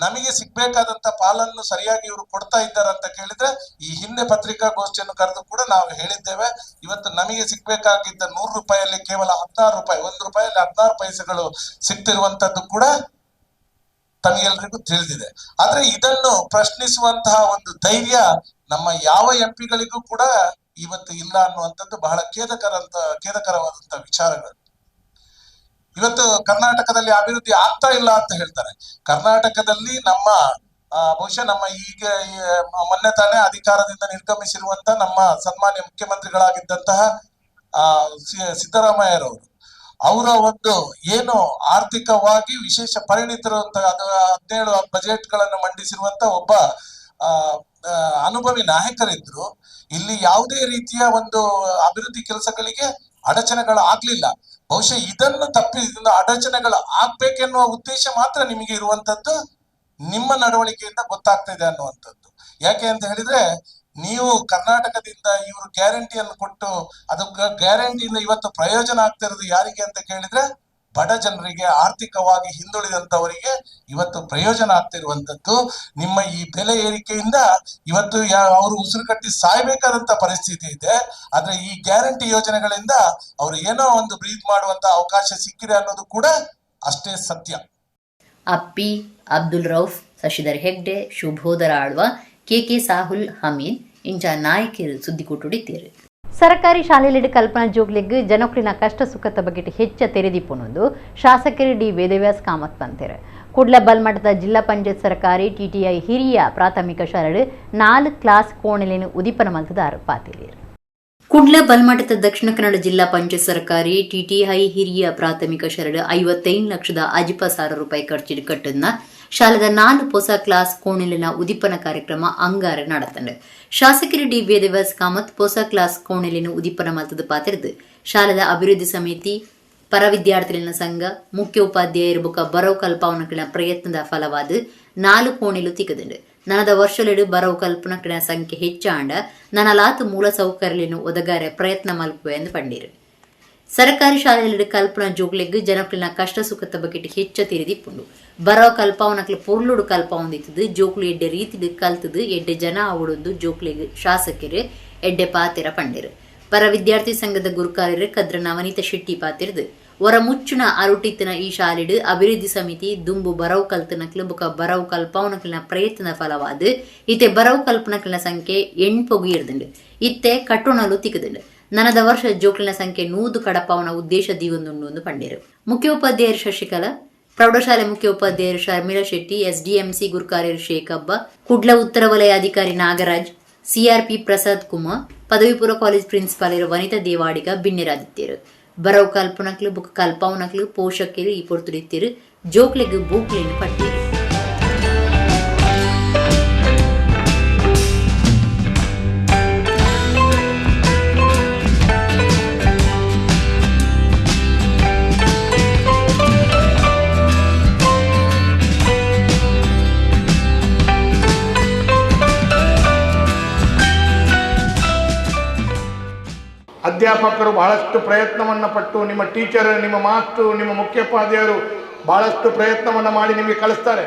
ನಮಗೆ ಸಿಗ್ಬೇಕಾದಂತ ಪಾಲನ್ನು ಸರಿಯಾಗಿ ಇವರು ಕೊಡ್ತಾ ಇದ್ದಾರೆ ಅಂತ ಕೇಳಿದ್ರೆ, ಈ ಹಿಂದೆ ಪತ್ರಿಕಾಗೋಷ್ಠಿಯನ್ನು ಕರೆದು ಕೂಡ ನಾವು ಹೇಳಿದ್ದೇವೆ, ಇವತ್ತು ನಮಗೆ ಸಿಗ್ಬೇಕಾಗಿದ್ದ 100 ರೂಪಾಯಲ್ಲಿ ಕೇವಲ 16 ರೂಪಾಯಿ, 1 ರೂಪಾಯಲ್ಲಿ 16 ಪೈಸೆಗಳು ಸಿಗ್ತಿರುವಂತದ್ದು ಕೂಡ ತಮಗೆಲ್ರಿಗೂ ತಿಳಿದಿದೆ. ಆದ್ರೆ ಇದನ್ನು ಪ್ರಶ್ನಿಸುವಂತಹ ಒಂದು ಧೈರ್ಯ ನಮ್ಮ ಯಾವ ಎಂ ಪಿಗಳಿಗೂ ಕೂಡ ಇವತ್ತು ಇಲ್ಲ ಅನ್ನುವಂಥದ್ದು ಬಹಳ ಖೇದಕರವಾದಂತಹ ವಿಚಾರಗಳು. ಇವತ್ತು ಕರ್ನಾಟಕದಲ್ಲಿ ಅಭಿವೃದ್ಧಿ ಆಗ್ತಾ ಇಲ್ಲ ಅಂತ ಹೇಳ್ತಾರೆ. ಕರ್ನಾಟಕದಲ್ಲಿ ನಮ್ಮ ಬಹುಶಃ ನಮ್ಮ ಈಗ ಮೊನ್ನೆ ತಾನೇ ಅಧಿಕಾರದಿಂದ ನಿರ್ಗಮಿಸಿರುವಂತ ನಮ್ಮ ಸನ್ಮಾನ್ಯ ಮುಖ್ಯಮಂತ್ರಿಗಳಾಗಿದ್ದಂತಹ ಸಿದ್ದರಾಮಯ್ಯರವರು ಅವರ ಒಂದು ಏನು ಆರ್ಥಿಕವಾಗಿ ವಿಶೇಷ ಪರಿಣಿತರು ಅಂತ ಅದು 17 ಬಜೆಟ್ಗಳನ್ನು ಮಂಡಿಸಿರುವಂತ ಒಬ್ಬ ಅನುಭವಿ ನಾಯಕರಿದ್ರು. ಇಲ್ಲಿ ಯಾವುದೇ ರೀತಿಯ ಒಂದು ಅಭಿವೃದ್ಧಿ ಕೆಲಸಗಳಿಗೆ ಅಡಚಣೆಗಳು ಆಗ್ಲಿಲ್ಲ. ಬಹುಶಃ ಇದನ್ನು ತಪ್ಪಿ ಅಡಚಣೆಗಳು ಆಗ್ಬೇಕೆನ್ನುವ ಉದ್ದೇಶ ಮಾತ್ರ ನಿಮಗೆ ಇರುವಂತದ್ದು ನಿಮ್ಮ ನಡವಳಿಕೆಯಿಂದ ಗೊತ್ತಾಗ್ತಿದೆ ಅನ್ನುವಂಥದ್ದು. ಯಾಕೆ ಅಂತ ಹೇಳಿದ್ರೆ, ನೀವು ಕರ್ನಾಟಕದಿಂದ ಇವರು ಗ್ಯಾರಂಟಿಯನ್ನು ಕೊಟ್ಟು ಅದು ಗ್ಯಾರಂಟಿಯಿಂದ ಇವತ್ತು ಪ್ರಯೋಜನ ಆಗ್ತಿರೋದು ಯಾರಿಗೆ ಅಂತ ಕೇಳಿದ್ರೆ ಬಡ ಜನರಿಗೆ, ಆರ್ಥಿಕವಾಗಿ ಹಿಂದುಳಿದಂತವರಿಗೆ ಇವತ್ತು ಪ್ರಯೋಜನ ಆಗ್ತಿರುವಂತದ್ದು. ನಿಮ್ಮ ಈ ಬೆಲೆ ಏರಿಕೆಯಿಂದ ಇವತ್ತು ಅವರು ಉಸಿರು ಕಟ್ಟಿ ಸಾಯ್ಬೇಕಾದಂತ ಪರಿಸ್ಥಿತಿ ಇದೆ. ಆದ್ರೆ ಈ ಗ್ಯಾರಂಟಿ ಯೋಜನೆಗಳಿಂದ ಅವರು ಏನೋ ಒಂದು ಬ್ರೀತ್ ಮಾಡುವಂತ ಅವಕಾಶ ಸಿಕ್ಕಿದೆ ಅನ್ನೋದು ಕೂಡ ಅಷ್ಟೇ ಸತ್ಯ. ಅಪ್ಪಿ, ಅಬ್ದುಲ್ ರೌಫ್, ಶಶಿಧರ್ ಹೆಗ್ಡೆ, ಶುಭೋದರ ಆಳ್ವ, ಕೆ ಸಾಹುಲ್ ಹಮೀದ್ ಇಂಚ ನಾಯಕರು ಸುದ್ದಿಕೂಟುಡಿತ್ತೀರು. ಸರ್ಕಾರಿ ಶಾಲೆಯಲ್ಲಿ ಕಲ್ಪನಾ ಜೋಗ್ಲಿಗ್ ಜನಕ್ರಿನ ಕಷ್ಟ ಸುಖದ ಬಗ್ಗೆ ಹೆಚ್ಚ ತೆರೆದಿಪ್ಪುನೊಂದು ಶಾಸಕರು ಡಿ ವೇದವ್ಯಾಸ್ ಕಾಮತ್ ಬಂತೇರು. ಕುಡ್ಲ ಬಲ್ಮಠದ ಜಿಲ್ಲಾ ಪಂಚಾಯತ್ ಸರ್ಕಾರಿ ಟಿಟಿಐ ಹಿರಿಯ ಪ್ರಾಥಮಿಕ ಶಾಲೆ 4 ಕ್ಲಾಸ್ ಕೋಣೆಲೇನು ಉದೀಪನ ಮಲ್ತದಾರು ಪಾತಿಲೇರು. ಕುಡ್ಲ ಬಲ್ಮಠದ ದಕ್ಷಿಣ ಕನ್ನಡ ಜಿಲ್ಲಾ ಪಂಚಾಯತ್ ಸರ್ಕಾರಿ ಟಿಟಿಐ ಹಿರಿಯ ಪ್ರಾಥಮಿಕ ಶಾಲೆ 55 ಲಕ್ಷದ 50,000 ರೂಪಾಯಿ ಖರ್ಚಿಡು ಕಟ್ಟನ್ನ ಶಾಲೆದ 4 ಹೊಸ ಕ್ಲಾಸ್ ಕೋಣೆಲಿನ ಉದೀಪನ ಕಾರ್ಯಕ್ರಮ ಅಂಗಾರ നടತ್ತಂಡು. ಶಾಸಕರು ಡಿ ವೇದವ್ಯಾಸ್ ಕಾಮತ್ ಹೊಸ ಕ್ಲಾಸ್ ಕೋಣೆಲಿನ ಉದೀಪನ ಮಲ್ತದ ಪಾತಿರ್ದು ಶಾಲೆದ ಅಭಿವೃದ್ಧಿ ಸಮಿತಿ, ಪರ ವಿದ್ಯಾರ್ಥಿಗಳ ಸಂಘ, ಮುಖ್ಯ ಉಪಾಧ್ಯಾಯರು ಬೊಕ ಬರವು ಕಲ್ಪಾವನಕಳ ಪ್ರಯತ್ನದ ಫಲವಾದ 4 ಕೋಣೆಲು ತಿಕ್ಕದಂಡು. ನನದ ವರ್ಷಲೆಡು ಬರವು ಕಲ್ಪನಕಳ ಸಂಖ್ಯೆ ಹೆಚ್ಚಾಂಡ ನನಲಾತ್ ಮೂಲ ಸೌಕರ್ಯలను ಒದಗಾರೆ ಪ್ರಯತ್ನ ಮಲ್ಪುವೆ ಎಂದು ಪಂಡೀರು. ಸರ್ಕಾರಿ ಶಾಲೆಯಲ್ಲಿ ಕಲ್ಪನಾ ಜೋಗ್ಲೆಗ್ ಜನಕ್ಲಿನ ಕಷ್ಟ ಸುಖದ ಬಗ್ಗೆ ಹೆಚ್ಚ ತೆರೆದಿಪ್ಪುಂಡು. ಬರವ ಕಲ್ಪಾವನಕ್ಲೆ ಪೊರ್ಲುಡು ಕಲ್ಪಾವೊಂದಿತ್ತದು ಜೋಕ್ಲು ಎಡ್ಡೆ ರೀತಿಡು ಕಲ್ತದು ಎಡ್ಡೆ ಜನ ಅವಡೊಂದು ಜೋಕ್ಲೆಗ್ ಶಾಸಕರು ಎಡ್ಡೆ ಪಾತೆರ ಪಂಡಿರು. ಪರ ವಿದ್ಯಾರ್ಥಿ ಸಂಘದ ಗುರುಕಾರ್ಯರು ಕದ್ರ ನವನೀತ ಶೆಟ್ಟಿ ಪಾತಿರ್ದು ಹೊರ ಮುಚ್ಚುನ ಅರುಟಿತ್ತನ ಈ ಶಾಲೆಡು ಅಭಿವೃದ್ಧಿ ಸಮಿತಿ ದುಂಬು ಬರವು ಕಲ್ತನಕ್ಲು ಬೊಕ ಬರವು ಕಲ್ಪಾವನಕ್ಲಿನ ಪ್ರಯತ್ನ ಫಲವಾದ ಇತ್ತೆ ಬರವು ಕಲ್ಪನಕ್ಲಿನ ಸಂಖ್ಯೆ 8 ಪೊಗಿರ್ದುಂಡು. ಇತ್ತೆ ಕಟ್ಟೋಣಲು ತಿಕ್ಕದುಂಡು. ನನದ ವರ್ಷ ಜೋಕ್ಲಿನ ಸಂಖ್ಯೆ 100 ಕಡಪಾವನ ಉದ್ದೇಶ ದೀವೊಂದುಂಡು ಒಂದು ಪಂಡೇರು. ಮುಖ್ಯೋಪಾಧ್ಯಾಯರು ಶಶಿಕಲಾ, ಪ್ರೌಢಶಾಲೆ ಮುಖ್ಯೋಪಾಧ್ಯಾಯರು ಶರ್ಮಿಳಾ ಶೆಟ್ಟಿ, ಎಸ್ಡಿಎಂಸಿ ಗುರುಕಾರ್ಯರು ಶೇಖಬ್ಬ, ಕುಡ್ಲ ಉತ್ತರ ವಲಯ ಅಧಿಕಾರಿ ನಾಗರಾಜ್, ಸಿಆರ್ಪಿ ಪ್ರಸಾದ್ ಕುಮಾರ್, ಪದವಿ ಪೂರ್ವ ಕಾಲೇಜ್ ಪ್ರಿನ್ಸಿಪಾಲ್ ವನಿತಾ ದೇವಾಡಿಗ ಬಿನ್ನೆರಾದಿತ್ಯರು. ಬರವು ಕಲ್ಪನಕ್ಲು ಬುಕ್ ಕಲ್ಪಾವನಕ್ಲು ಪೋಷಕರು ಈ ಪೊರ್ತುಡಿತ್ತಿರು ಜೋಕ್ಲೆಗ್ ಬೂಕ್ಲೇನು ಪಟ್ಟಿರು. ಅಧ್ಯಾಪಕರು ಬಹಳಷ್ಟು ಪ್ರಯತ್ನವನ್ನು ಪಟ್ಟು, ನಿಮ್ಮ ಟೀಚರ್, ನಿಮ್ಮ ಮಾಸ್ಟ್ರು, ನಿಮ್ಮ ಮುಖ್ಯೋಪಾಧ್ಯಾಯರು ಬಹಳಷ್ಟು ಪ್ರಯತ್ನವನ್ನು ಮಾಡಿ ನಿಮಗೆ ಕಳಿಸ್ತಾರೆ.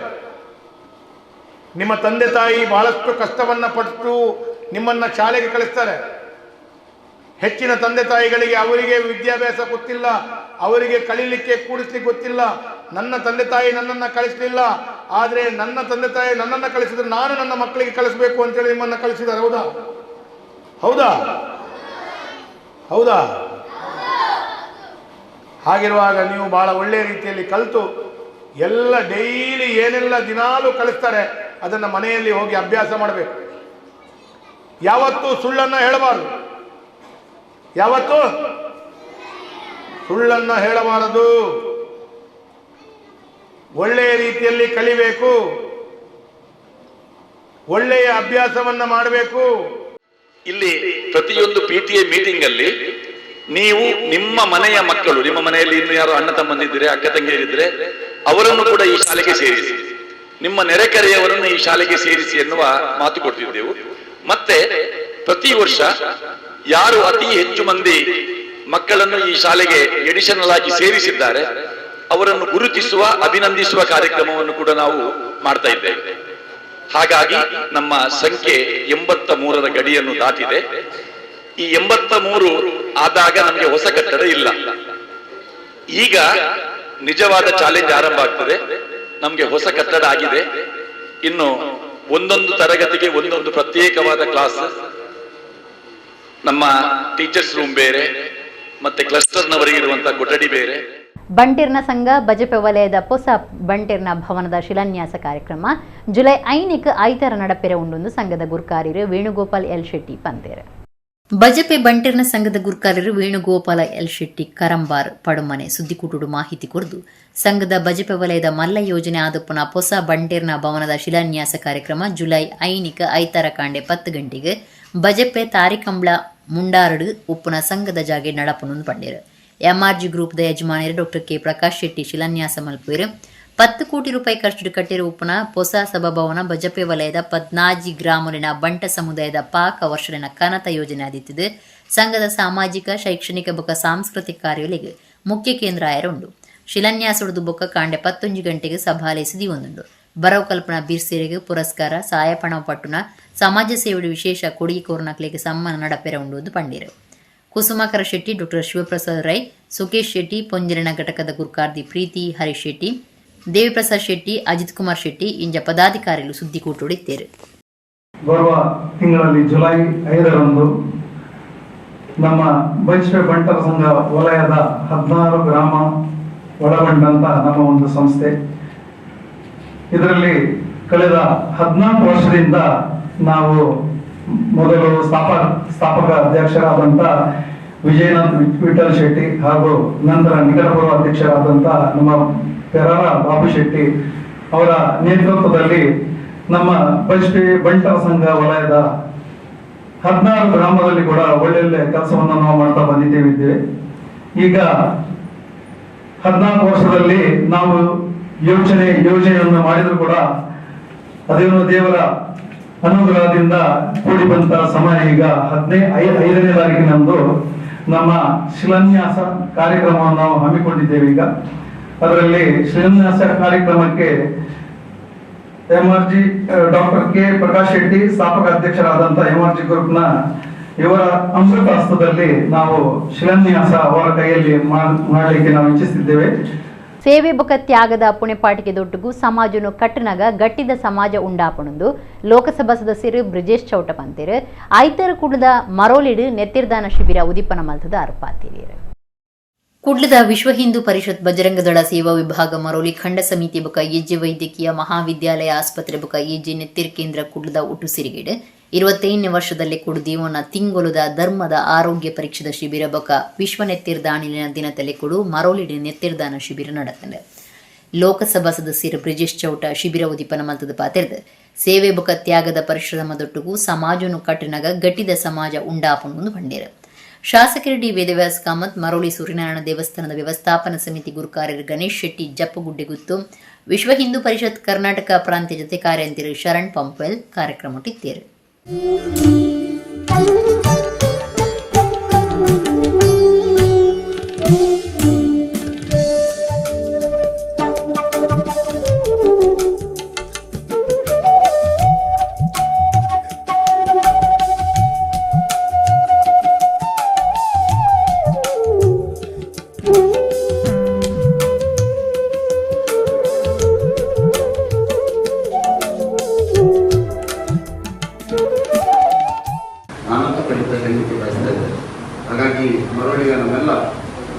ನಿಮ್ಮ ತಂದೆ ತಾಯಿ ಬಹಳಷ್ಟು ಕಷ್ಟವನ್ನು ಪಟ್ಟು ನಿಮ್ಮನ್ನು ಶಾಲೆಗೆ ಕಳಿಸ್ತಾರೆ. ಹೆಚ್ಚಿನ ತಂದೆ ತಾಯಿಗಳಿಗೆ ಅವರಿಗೆ ವಿದ್ಯಾಭ್ಯಾಸ ಗೊತ್ತಿಲ್ಲ, ಅವರಿಗೆ ಕಲೀಲಿಕ್ಕೆ ಕೂಡಿಸ್ಲಿಕ್ಕೆ ಗೊತ್ತಿಲ್ಲ. ನನ್ನ ತಂದೆ ತಾಯಿ ನನ್ನನ್ನು ಕಳಿಸಲಿಲ್ಲ, ಆದರೆ ನನ್ನ ತಂದೆ ತಾಯಿ ನನ್ನನ್ನು ಕಳಿಸಿದ್ರೆ ನಾನು ನನ್ನ ಮಕ್ಕಳಿಗೆ ಕಳಿಸ್ಬೇಕು ಅಂತೇಳಿ ನಿಮ್ಮನ್ನು ಕಳಿಸಿದ್ದಾರೆ. ಹೌದಾ? ಹೌದಾ? ಹೌದಾ? ಹಾಗಿರುವಾಗ ನೀವು ಭಾಳ ಒಳ್ಳೆಯ ರೀತಿಯಲ್ಲಿ ಕಲಿತು ಎಲ್ಲ ಡೈಲಿ ಏನೆಲ್ಲ ದಿನಾಲೂ ಕಲಿಸ್ತಾರೆ ಅದನ್ನು ಮನೆಯಲ್ಲಿ ಹೋಗಿ ಅಭ್ಯಾಸ ಮಾಡಬೇಕು. ಯಾವತ್ತೂ ಸುಳ್ಳನ್ನು ಹೇಳಬಾರದು, ಯಾವತ್ತೂ ಸುಳ್ಳನ್ನು ಹೇಳಬಾರದು. ಒಳ್ಳೆಯ ರೀತಿಯಲ್ಲಿ ಕಲಿಬೇಕು, ಒಳ್ಳೆಯ ಅಭ್ಯಾಸವನ್ನು ಮಾಡಬೇಕು. ಇಲ್ಲಿ ಪ್ರತಿಯೊಂದು PTA meeting ಅಲ್ಲಿ ನೀವು ನಿಮ್ಮ ಮನೆಯ ಮಕ್ಕಳು, ನಿಮ್ಮ ಮನೆಯಲ್ಲಿ ಇನ್ನು ಯಾರು ಅಣ್ಣ ತಮ್ಮಂದಿದ್ರೆ, ಅಕ್ಕ ತಂಗಿಯರಿದ್ರೆ ಅವರನ್ನು ಕೂಡ ಈ ಶಾಲೆಗೆ ಸೇರಿಸಿ, ನಿಮ್ಮ ನೆರೆಕರೆಯವರನ್ನು ಈ ಶಾಲೆಗೆ ಸೇರಿಸಿ ಎನ್ನುವ ಮಾತು ಕೊಡ್ತಿದ್ದೆವು. ಮತ್ತೆ ಪ್ರತಿ ವರ್ಷ ಯಾರು ಅತಿ ಹೆಚ್ಚು ಮಂದಿ ಮಕ್ಕಳನ್ನು ಈ ಶಾಲೆಗೆ ಎಡಿಷನಲ್ ಆಗಿ ಸೇರಿಸಿದ್ದಾರೆ ಅವರನ್ನು ಗುರುತಿಸುವ, ಅಭಿನಂದಿಸುವ ಕಾರ್ಯಕ್ರಮವನ್ನು ಕೂಡ ನಾವು ಮಾಡ್ತಾ ಇದ್ದೇವೆ. ಹಾಗಾಗಿ ನಮ್ಮ ಸಂಖ್ಯೆ 83ರ ಗಡಿಯನ್ನು ದಾಟಿದೆ. ಈ 83 ಆದಾಗ ನಮಗೆ ಹೊಸ ಕಟ್ಟಡ ಇಲ್ಲ. ಈಗ ನಿಜವಾದ ಚಾಲೆಂಜ್ ಆರಂಭ ಆಗ್ತದೆ. ನಮಗೆ ಹೊಸ ಕಟ್ಟಡ ಆಗಿದೆ. ಇನ್ನು ಒಂದೊಂದು ತರಗತಿಗೆ ಒಂದೊಂದು ಪ್ರತ್ಯೇಕವಾದ ಕ್ಲಾಸ್, ನಮ್ಮ ಟೀಚರ್ಸ್ ರೂಮ್ ಬೇರೆ, ಮತ್ತೆ ಕ್ಲಸ್ಟರ್ನವರಿಗೆ ಇರುವಂತಹ ಕೊಠಡಿ ಬೇರೆ. ಬಂಟಿರ್ನ ಸಂಘ ಬಜಪೆ ವಲಯದ ಹೊಸ ಬಂಟಿರ್ನ ಭವನದ ಶಿಲಾನ್ಯಾಸ ಕಾರ್ಯಕ್ರಮ ಜುಲೈ 5ಕ್ಕೆ ಐತರ ನಡಪೆರೆ ಉಂಡೊಂದು ಸಂಘದ ಗುರ್ಕಾರ್ಯರು ವೇಣುಗೋಪಾಲ್ ಎಲ್ ಶೆಟ್ಟಿ ಪಂತೇರು. ಬಜಪೆ ಬಂಟಿರ್ನ ಸಂಘದ ಗುರ್ಕಾರ್ಯರು ವೇಣುಗೋಪಾಲ ಎಲ್ ಶೆಟ್ಟಿ ಕರಂಬಾರ್ ಪಡುಮನೆ ಸುದ್ದಿಕೂಟುಡು ಮಾಹಿತಿ ಕೊರದು ಸಂಘದ ಬಜಪೆ ವಲಯದ ಮಲ್ಲ ಯೋಜನೆ ಆದಪ್ಪನ ಹೊಸ ಬಂಟಿರ್ನ ಭವನದ ಶಿಲಾನ್ಯಾಸ ಕಾರ್ಯಕ್ರಮ ಜುಲೈ 5ಕ್ಕೆ ಐತರ ಕಾಂಡೆ 10 ಗಂಟೆಗೆ ಬಜಪೆ ತಾರಿಕಂಬ್ಳ ಮುಂಡಾರಡು ಉಪ್ಪುನ ಸಂಘದ ಜಾಗೆ ನಡಪನು ಪಂಡೇರು. ಎಂಆರ್ಜಿ ಗ್ರೂಪ್ದ ಯಜಮಾನರು ಡಾಕ್ಟರ್ ಕೆ ಪ್ರಕಾಶ್ ಶೆಟ್ಟಿ ಶಿಲಾನ್ಯಾಸ ಮಲ್ಪುವೆರು. 10 ಕೋಟಿ ರೂಪಾಯಿ ಖರ್ಚು ಕಟ್ಟಿರುವ ಉಪ್ಪುನ ಹೊಸ ಸಭಾಭವನ ಬಜಪೆ ವಲಯದ 14 ಗ್ರಾಮಲಿನ ಬಂಟ ಸಮುದಾಯದ ಪಾಕ ವರ್ಷಲಿನ ಕನತ ಯೋಜನೆ ಆದಿತ್ತಿದೆ. ಸಂಘದ ಸಾಮಾಜಿಕ, ಶೈಕ್ಷಣಿಕ ಬೊಕ್ಕ ಸಾಂಸ್ಕೃತಿಕ ಕಾರ್ಯಗಳಿಗೆ ಮುಖ್ಯ ಕೇಂದ್ರ ಆಯರುಂಡು. ಶಿಲಾನ್ಯಾಸೊಡ್ದು ಬೊಕ್ಕ ಕಾಂಡೆ 11 ಗಂಟೆಗೆ ಸಭಾಲೆ ಸುದಿ ಒಂದುಂಡು. ಬರವು ಕಲ್ಪನಾ ಬೀರ್ಸೇರಿಗೆ ಪುರಸ್ಕಾರ, ಸಹಾಯಪಣ ಪಟ್ಟುನ ಸಮಾಜ ಸೇವೆಡು ವಿಶೇಷ ಕೊಡುಗೆ ಕೋರ್ನಕ್ಲೆಗ್ ಸಮ್ಮಾನ ನಡಪೆರೆ ಉಂಡು ಪಂಡೀರು. ಕುಸುಮಾಕರ ಶೆಟ್ಟಿ, ಡಾಕ್ಟರ್ ಶಿವಪ್ರಸಾದ್ ರೈ, ಸುಕೇಶ್ ಶೆಟ್ಟಿ, ಪೊಂಜರಿನ ಘಟಕದ ಗುರ್ಕಾರ್ದಿ ಪ್ರೀತಿ ಹರೀಶ್ ಶೆಟ್ಟಿ, ದೇವಿಪ್ರಸಾದ್ ಶೆಟ್ಟಿ, ಅಜಿತ್ ಕುಮಾರ್ ಶೆಟ್ಟಿ ಇಂಜ ಪದಾಧಿಕಾರಿಗಳು ಸುದ್ದಿಕೂಟುಡಿತ್ತೇರು. ಬರುವ ತಿಂಗಳಲ್ಲಿ ಜುಲೈ 5ರಂದು ನಮ್ಮ ಬಜಪೆ ಬಂಟರ ಸಂಘ ವಲಯದ 16 ಗ್ರಾಮ ಒಳಗೊಂಡಂತ ನಮ್ಮ ಒಂದು ಸಂಸ್ಥೆ. ಇದರಲ್ಲಿ ಕಳೆದ 14 ವರ್ಷದಿಂದ ನಾವು ಮೊದಲು ಸ್ಥಾಪಕ ಅಧ್ಯಕ್ಷರಾದಂಥ ವಿಜಯನಾಥ್ ವಿಠಲ್ ಶೆಟ್ಟಿ ಹಾಗೂ ನಂತರ ನಿಕಟಪೂರ್ವ ಅಧ್ಯಕ್ಷರಾದಂಥ ನಮ್ಮ ಪೆರಾರ ಬಾಬು ಶೆಟ್ಟಿ ಅವರ ನೇತೃತ್ವದಲ್ಲಿ ನಮ್ಮ ಬಜಪೆ ಬಂಟರ ಸಂಘ ವಲಯದ 16 ಗ್ರಾಮದಲ್ಲಿ ಕೂಡ ಒಳ್ಳೊಳ್ಳೆ ಕೆಲಸವನ್ನು ನಾವು ಮಾಡ್ತಾ ಬಂದಿದ್ದೇವೆ. ಈಗ 14 ವರ್ಷದಲ್ಲಿ ನಾವು ಯೋಜನೆಯನ್ನು ಮಾಡಿದ್ರು ಕೂಡ ಅದೇನು ದೇವರ ಅನುಗ್ರಹದಿಂದ ಕೂಡಿ ಬಂತ ಸಮಯ. ಈಗ 5ನೇ ತಾರೀಕಿನಂದು ನಮ್ಮ ಶಿಲಾನ್ಯಾಸ ಕಾರ್ಯಕ್ರಮವನ್ನು ನಾವು ಹಮ್ಮಿಕೊಂಡಿದ್ದೇವೆ. ಈಗ ಅದರಲ್ಲಿ ಶಿಲಾನ್ಯಾಸ ಕಾರ್ಯಕ್ರಮಕ್ಕೆ MRG doctor K Prakash Shetty ಸ್ಥಾಪಕ ಅಧ್ಯಕ್ಷರಾದಂಥ MRG ಗ್ರೂಪ್ನ ಇವರ ಅಮೃತ ಹಸ್ತದಲ್ಲಿ ನಾವು ಶಿಲಾನ್ಯಾಸ ಅವರ ಕೈಯಲ್ಲಿ ಮಾಡಲಿಕ್ಕೆ ನಾವು ಇಚ್ಛಿಸುತ್ತಿದ್ದೇವೆ. ಸೇವೆ ಬೊಕ ತ್ಯಾಗದ ಪುಣೆಪಾಟಿಗೆ ದೊಡ್ಡಗು ಸಮಾಜನು ಕಟ್ಟನಗ ಗಟ್ಟಿದ ಸಮಾಜ ಉಂಡಾಪಣಂದು ಲೋಕಸಭಾ ಸದಸ್ಯರು ಬ್ರಿಜೇಶ್ ಚೌಟ ಪಂತೇರು. ಐತರ ಕುಡ್ಲದ ಮರೋಲಿಡು ನೆತ್ತಿರ್ದಾನ ಶಿಬಿರ ಉದೀಪನ ಮಲ್ತದ ಅರ್ಪಾತಿರಿಯರು. ಕುಡ್ಲದ ವಿಶ್ವ ಹಿಂದೂ ಪರಿಷತ್ ಬಜರಂಗದಳ ಸೇವಾ ವಿಭಾಗ ಮರೋಲಿ ಖಂಡ ಸಮಿತಿ ಬೊಕ ಎಜ್ಜೆ ವೈದ್ಯಕೀಯ ಮಹಾವಿದ್ಯಾಲಯ ಆಸ್ಪತ್ರೆ ಬೊಕ ಎಜ್ಜೆ ನೆತ್ತಿರ್ ಕೇಂದ್ರ ಕುಡ್ಲದ ಒಟ್ಟು ಸಿರಿಗೇಡು 25ನೇ ವರ್ಷದಲ್ಲಿ ಕೊಡು ದೇವನ ತಿಂಗೊಲುದ ಧರ್ಮದ ಆರೋಗ್ಯ ಪರೀಕ್ಷೆದ ಶಿಬಿರ ಬೊಕ ವಿಶ್ವ ನೆತ್ತಿರ್ದಾನಿನ ದಿನದಲ್ಲಿ ಕೊಡು ಮರೋಲಿಡಿ ನೆತ್ತಿರ್ದಾನ ಶಿಬಿರ ನಡೆತಂಡೆ. ಲೋಕಸಭಾ ಸದಸ್ಯರು ಬ್ರಿಜೇಶ್ ಚೌಟ ಶಿಬಿರ ಉದೀಪನ ಮಲ್ತದ ಪಾತಿರ್ದು ಸೇವೆ ಬೊಕ ತ್ಯಾಗದ ಪರಿಶ್ರಮದೊಟ್ಟುಗೂ ಸಮಾಜನು ಕಟ್ಟಿನಗ ಗಟ್ಟಿದ ಸಮಾಜ ಉಂಡಾಪುಂಡು ಪಂಡೇರು. ಶಾಸಕರು ಡಿ ವೇದವ್ಯಾಸ್ ಕಾಮತ್, ಮರೋಳಿ ಸೂರ್ಯನಾರಾಯಣ ದೇವಸ್ಥಾನದ ವ್ಯವಸ್ಥಾಪನಾ ಸಮಿತಿ ಗುರುಕಾರ್ಯರು ಗಣೇಶ್ ಶೆಟ್ಟಿ ಜಪ್ಪಗುಡ್ಡೆಗುತ್ತು, ವಿಶ್ವ ಹಿಂದೂ ಪರಿಷತ್ ಕರ್ನಾಟಕ ಪ್ರಾಂತ್ಯ ಜೊತೆ ಕಾರ್ಯಂತಿರು ಶರಣ್ ಪಂಪ್ವೆಲ್ ಕಾರ್ಯಕ್ರಮ ಇತ್ತೇರು.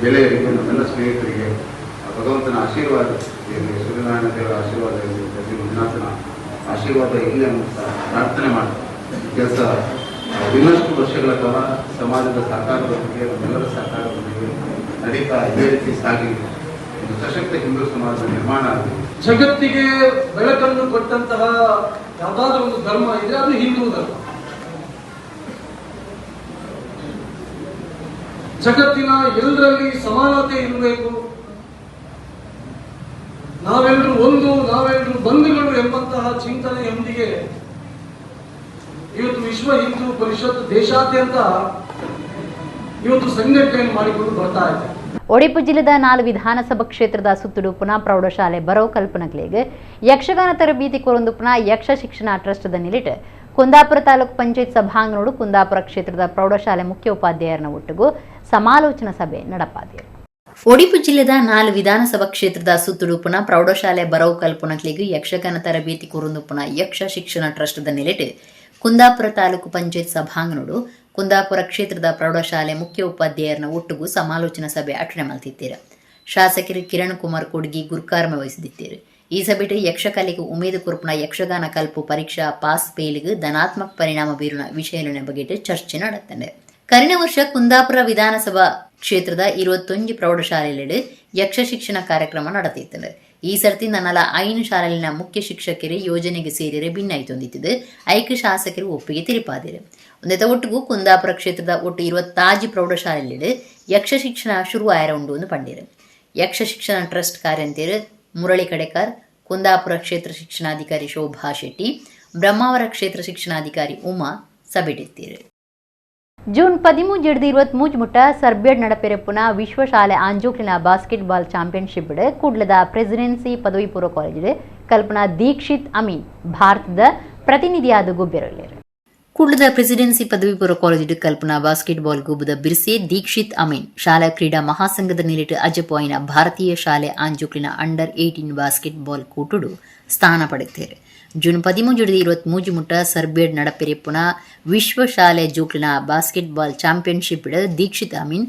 ಗೆಳೆಯರಿಗೆ, ನಮ್ಮೆಲ್ಲ ಸ್ನೇಹಿತರಿಗೆ ಭಗವಂತನ ಆಶೀರ್ವಾದ ಇರಲಿ, ಸೂರ್ಯನಾರಾಯಣ ದೇವರ ಆಶೀರ್ವಾದ ಇರಲಿ, ಪ್ರತಿ ಮಂಜುನಾಥನ ಆಶೀರ್ವಾದ ಇರಲಿ ಅಂತ ಪ್ರಾರ್ಥನೆ ಮಾಡ್ತಾರೆ. ಕೆಲಸ ಇನ್ನಷ್ಟು ವರ್ಷಗಳ ಕಾಲ ಸಮಾಜದ ಸಹಕಾರದೊಂದಿಗೆ, ನಮ್ಮೆಲ್ಲರ ಸಹಕಾರದೊಂದಿಗೆ ನಡೀತಾ ಇದೇ ರೀತಿ ಸಾಗಿ ಒಂದು ಸಶಕ್ತ ಹಿಂದೂ ಸಮಾಜದ ನಿರ್ಮಾಣ ಆಗಿದೆ. ಜಗತ್ತಿಗೆ ಬೆಳಕನ್ನು ಕೊಟ್ಟಂತಹ ಯಾವುದಾದ್ರೂ ಒಂದು ಧರ್ಮ ಇದ್ರೆ ಅದು ಹಿಂದೂ ಧರ್ಮ. ಜಗತ್ತಿನ ಎಲ್ಲರಲ್ಲಿ ಸಮಾನತೆ ಇರಬೇಕು, ನಾವೆಲ್ಲರೂ ಒಂದು, ನಾವೆಲ್ಲರೂ ಬಂಧುಗಳು ಎಂಬಂತಹ ಚಿಂತನೆಯೊಂದಿಗೆ ಇವತ್ತು ವಿಶ್ವ ಹಿಂದೂ ಪರಿಷತ್ ದೇಶಾದ್ಯಂತ ಇವತ್ತು ಸಂಘಟನೆಯನ್ನು ಮಾಡಿಕೊಂಡು ಬರ್ತಾ ಇದೆ. ಒಡಿಪು ಜಿಲ್ಲೆದ 4 ವಿಧಾನಸಭಾ ಕ್ಷೇತ್ರದ ಸುತ್ತುಡು ಪುನಃ ಪ್ರೌಢಶಾಲೆ ಬರೋ ಕಲ್ಪನಗಳಿಗೆ ಯಕ್ಷಗಾನ ತರಬೇತಿ ಕೊರೊಂದು ಪುನಃ ಯಕ್ಷ ಶಿಕ್ಷಣ ಟ್ರಸ್ಟ್ ನಿಲಿಟ್ ಕುಂದಾಪುರ ತಾಲೂಕು ಪಂಚಾಯತ್ ಸಭಾಂಗಣೋಡು ಕುಂದಾಪುರ ಕ್ಷೇತ್ರದ ಪ್ರೌಢಶಾಲೆ ಮುಖ್ಯ ಉಪಾಧ್ಯಾಯರನ್ನ ಒಟ್ಟಿಗೂ ಸಮಾಲೋಚನಾ ಸಭೆ ನಡಪಾದಿರು. ಒಡಿಪು ಜಿಲ್ಲೆದ 4 ವಿಧಾನಸಭಾ ಕ್ಷೇತ್ರದ ಸುತ್ತುಡು ಪುನಃ ಪ್ರೌಢಶಾಲೆ ಬರವು ಕಲ್ಪನಗಳಿಗೆ ಯಕ್ಷಗಾನ ತರಬೇತಿ ಕೊರೊಂದು ಪುನಃ ಯಕ್ಷ ಶಿಕ್ಷಣ ಟ್ರಸ್ಟ್ ನಿಲಿಟ್ ಕುಂದಾಪುರ ತಾಲೂಕು ಪಂಚಾಯತ್ ಸಭಾಂಗಣೋಡು ಕುಂದಾಪುರ ಕ್ಷೇತ್ರದ ಪ್ರೌಢಶಾಲೆ ಮುಖ್ಯ ಉಪಾಧ್ಯಾಯರನ್ನ ಒಟ್ಟಿಗೂ ಸಮಾಲೋಚನಾ ಸಭೆ ಅಟನೆ ಮಲ್ತಿದ್ದೀರ. ಶಾಸಕರು ಕಿರಣ್ ಕುಮಾರ್ ಕೊಡ್ಗಿ ಗುರ್ಕಾರ್ಮೆ ವಹಿಸಿದ್ದೀರಿ. ಈ ಸಭೆಟು ಯಕ್ಷಕಲೆಗೆ ಉಮೇದು ಕುರುಪುನ ಯಕ್ಷಗಾನ ಕಲ್ಪು ಪರೀಕ್ಷಾ ಪಾಸ್ ಫೇಲ್ಗೆ ಧನಾತ್ಮಕ ಪರಿಣಾಮ ಬೀರುನ ವಿಷಯಗಳ ಬಗ್ಗೆ ಚರ್ಚೆ ನಡೆತಂಡೆ. ಕರಿನ ವರ್ಷ ಕುಂದಾಪುರ ವಿಧಾನಸಭಾ ಕ್ಷೇತ್ರದ 21 ಪ್ರೌಢಶಾಲೆಯಲ್ಲಿ ಯಕ್ಷ ಶಿಕ್ಷಣ ಕಾರ್ಯಕ್ರಮ ನಡೆತಿತ್ತು. ಈ ಸರ್ತಿ ನನ್ನಲ 5 ಶಾಲೆಯಲ್ಲಿನ ಮುಖ್ಯ ಶಿಕ್ಷಕರು ಯೋಜನೆಗೆ ಸೇರಿರೆ ಭಿನ್ನಾಯ್ತೊಂದಿತ್ತು. ಐಕ ಶಾಸಕರು ಒಪ್ಪಿಗೆ ತಿರುಪಾದಿರು. ಒಂದೇ ಒಟ್ಟಿಗೂ ಕುಂದಾಪುರ ಕ್ಷೇತ್ರದ ಒಟ್ಟು 26 ಪ್ರೌಢಶಾಲೆಯಲ್ಲಿ ಯಕ್ಷ ಶಿಕ್ಷಣ ಶುರು ಆಯರ ಉಂಡು ಎಂದು ಪಂಡಿರು. ಯಕ್ಷ ಶಿಕ್ಷಣ ಟ್ರಸ್ಟ್ ಕಾರ್ಯಂತರು ಮುರಳಿ ಕಡೆಕಾರ್, ಕುಂದಾಪುರ ಕ್ಷೇತ್ರ ಶಿಕ್ಷಣಾಧಿಕಾರಿ ಶೋಭಾ ಶೆಟ್ಟಿ, ಬ್ರಹ್ಮಾವರ ಕ್ಷೇತ್ರ ಶಿಕ್ಷಣಾಧಿಕಾರಿ ಉಮಾ ಸಭೆಟಿತ್ತೀರು. ಜೂನ್ 13 23 ಮುಟ್ಟ ಸರ್ಬಿಯಡ್ ನಡಪೆರೆಪುನ ವಿಶ್ವ ಶಾಲೆ ಆಂಜೋಕ್ಲಿನ ಬಾಸ್ಕೆಟ್ಬಾಲ್ ಚಾಂಪಿಯನ್ಶಿಪ್ ಕೂಡ್ಲದ ಪ್ರೆಸಿಡೆನ್ಸಿ ಪದವಿ ಪೂರ್ವ ಕಾಲೇಜಿಡ್ ಕಲ್ಪನಾ ದೀಕ್ಷಿತ್ ಅಮೀನ್ ಭಾರತದ ಪ್ರತಿನಿಧಿಯಾದ ಗೊಬ್ಬೆರಲಿರು. ಕೂಡ್ಲದ ಪ್ರೆಸಿಡೆನ್ಸಿ ಪದವಿ ಪೂರ್ವ ಕಾಲೇಜಿಡ್ ಕಲ್ಪನಾ ಬಾಸ್ಕೆಟ್ಬಾಲ್ ಗೊಬ್ಬದ ಬಿರ್ಸೆ ದೀಕ್ಷಿತ್ ಅಮೀನ್ ಶಾಲಾ ಕ್ರೀಡಾ ಮಹಾಸಂಘದ ನಿಲಿಟ್ ಅಜಪಾಯಿನ ಭಾರತೀಯ ಶಾಲೆ ಆಂಜೋಕ್ಲಿನ ಅಂಡರ್ 18 ಬಾಸ್ಕೆಟ್ಬಾಲ್ ಕೂಟುಡು ಸ್ಥಾನ ಪಡೆಯುತ್ತಾರೆ. ಜೂನ್ 13 23 ಮುಟ್ಟ ಸರ್ಬಿಯಡ್ ನಡಪೆರೆಪುನ ವಿಶ್ವ ಶಾಲೆ ಜೋಕ್ಲಿನ ಬಾಸ್ಕೆಟ್ಬಾಲ್ ಚಾಂಪಿಯನ್ಶಿಪ್ ದೀಕ್ಷಿತ್ ಅಮೀನ್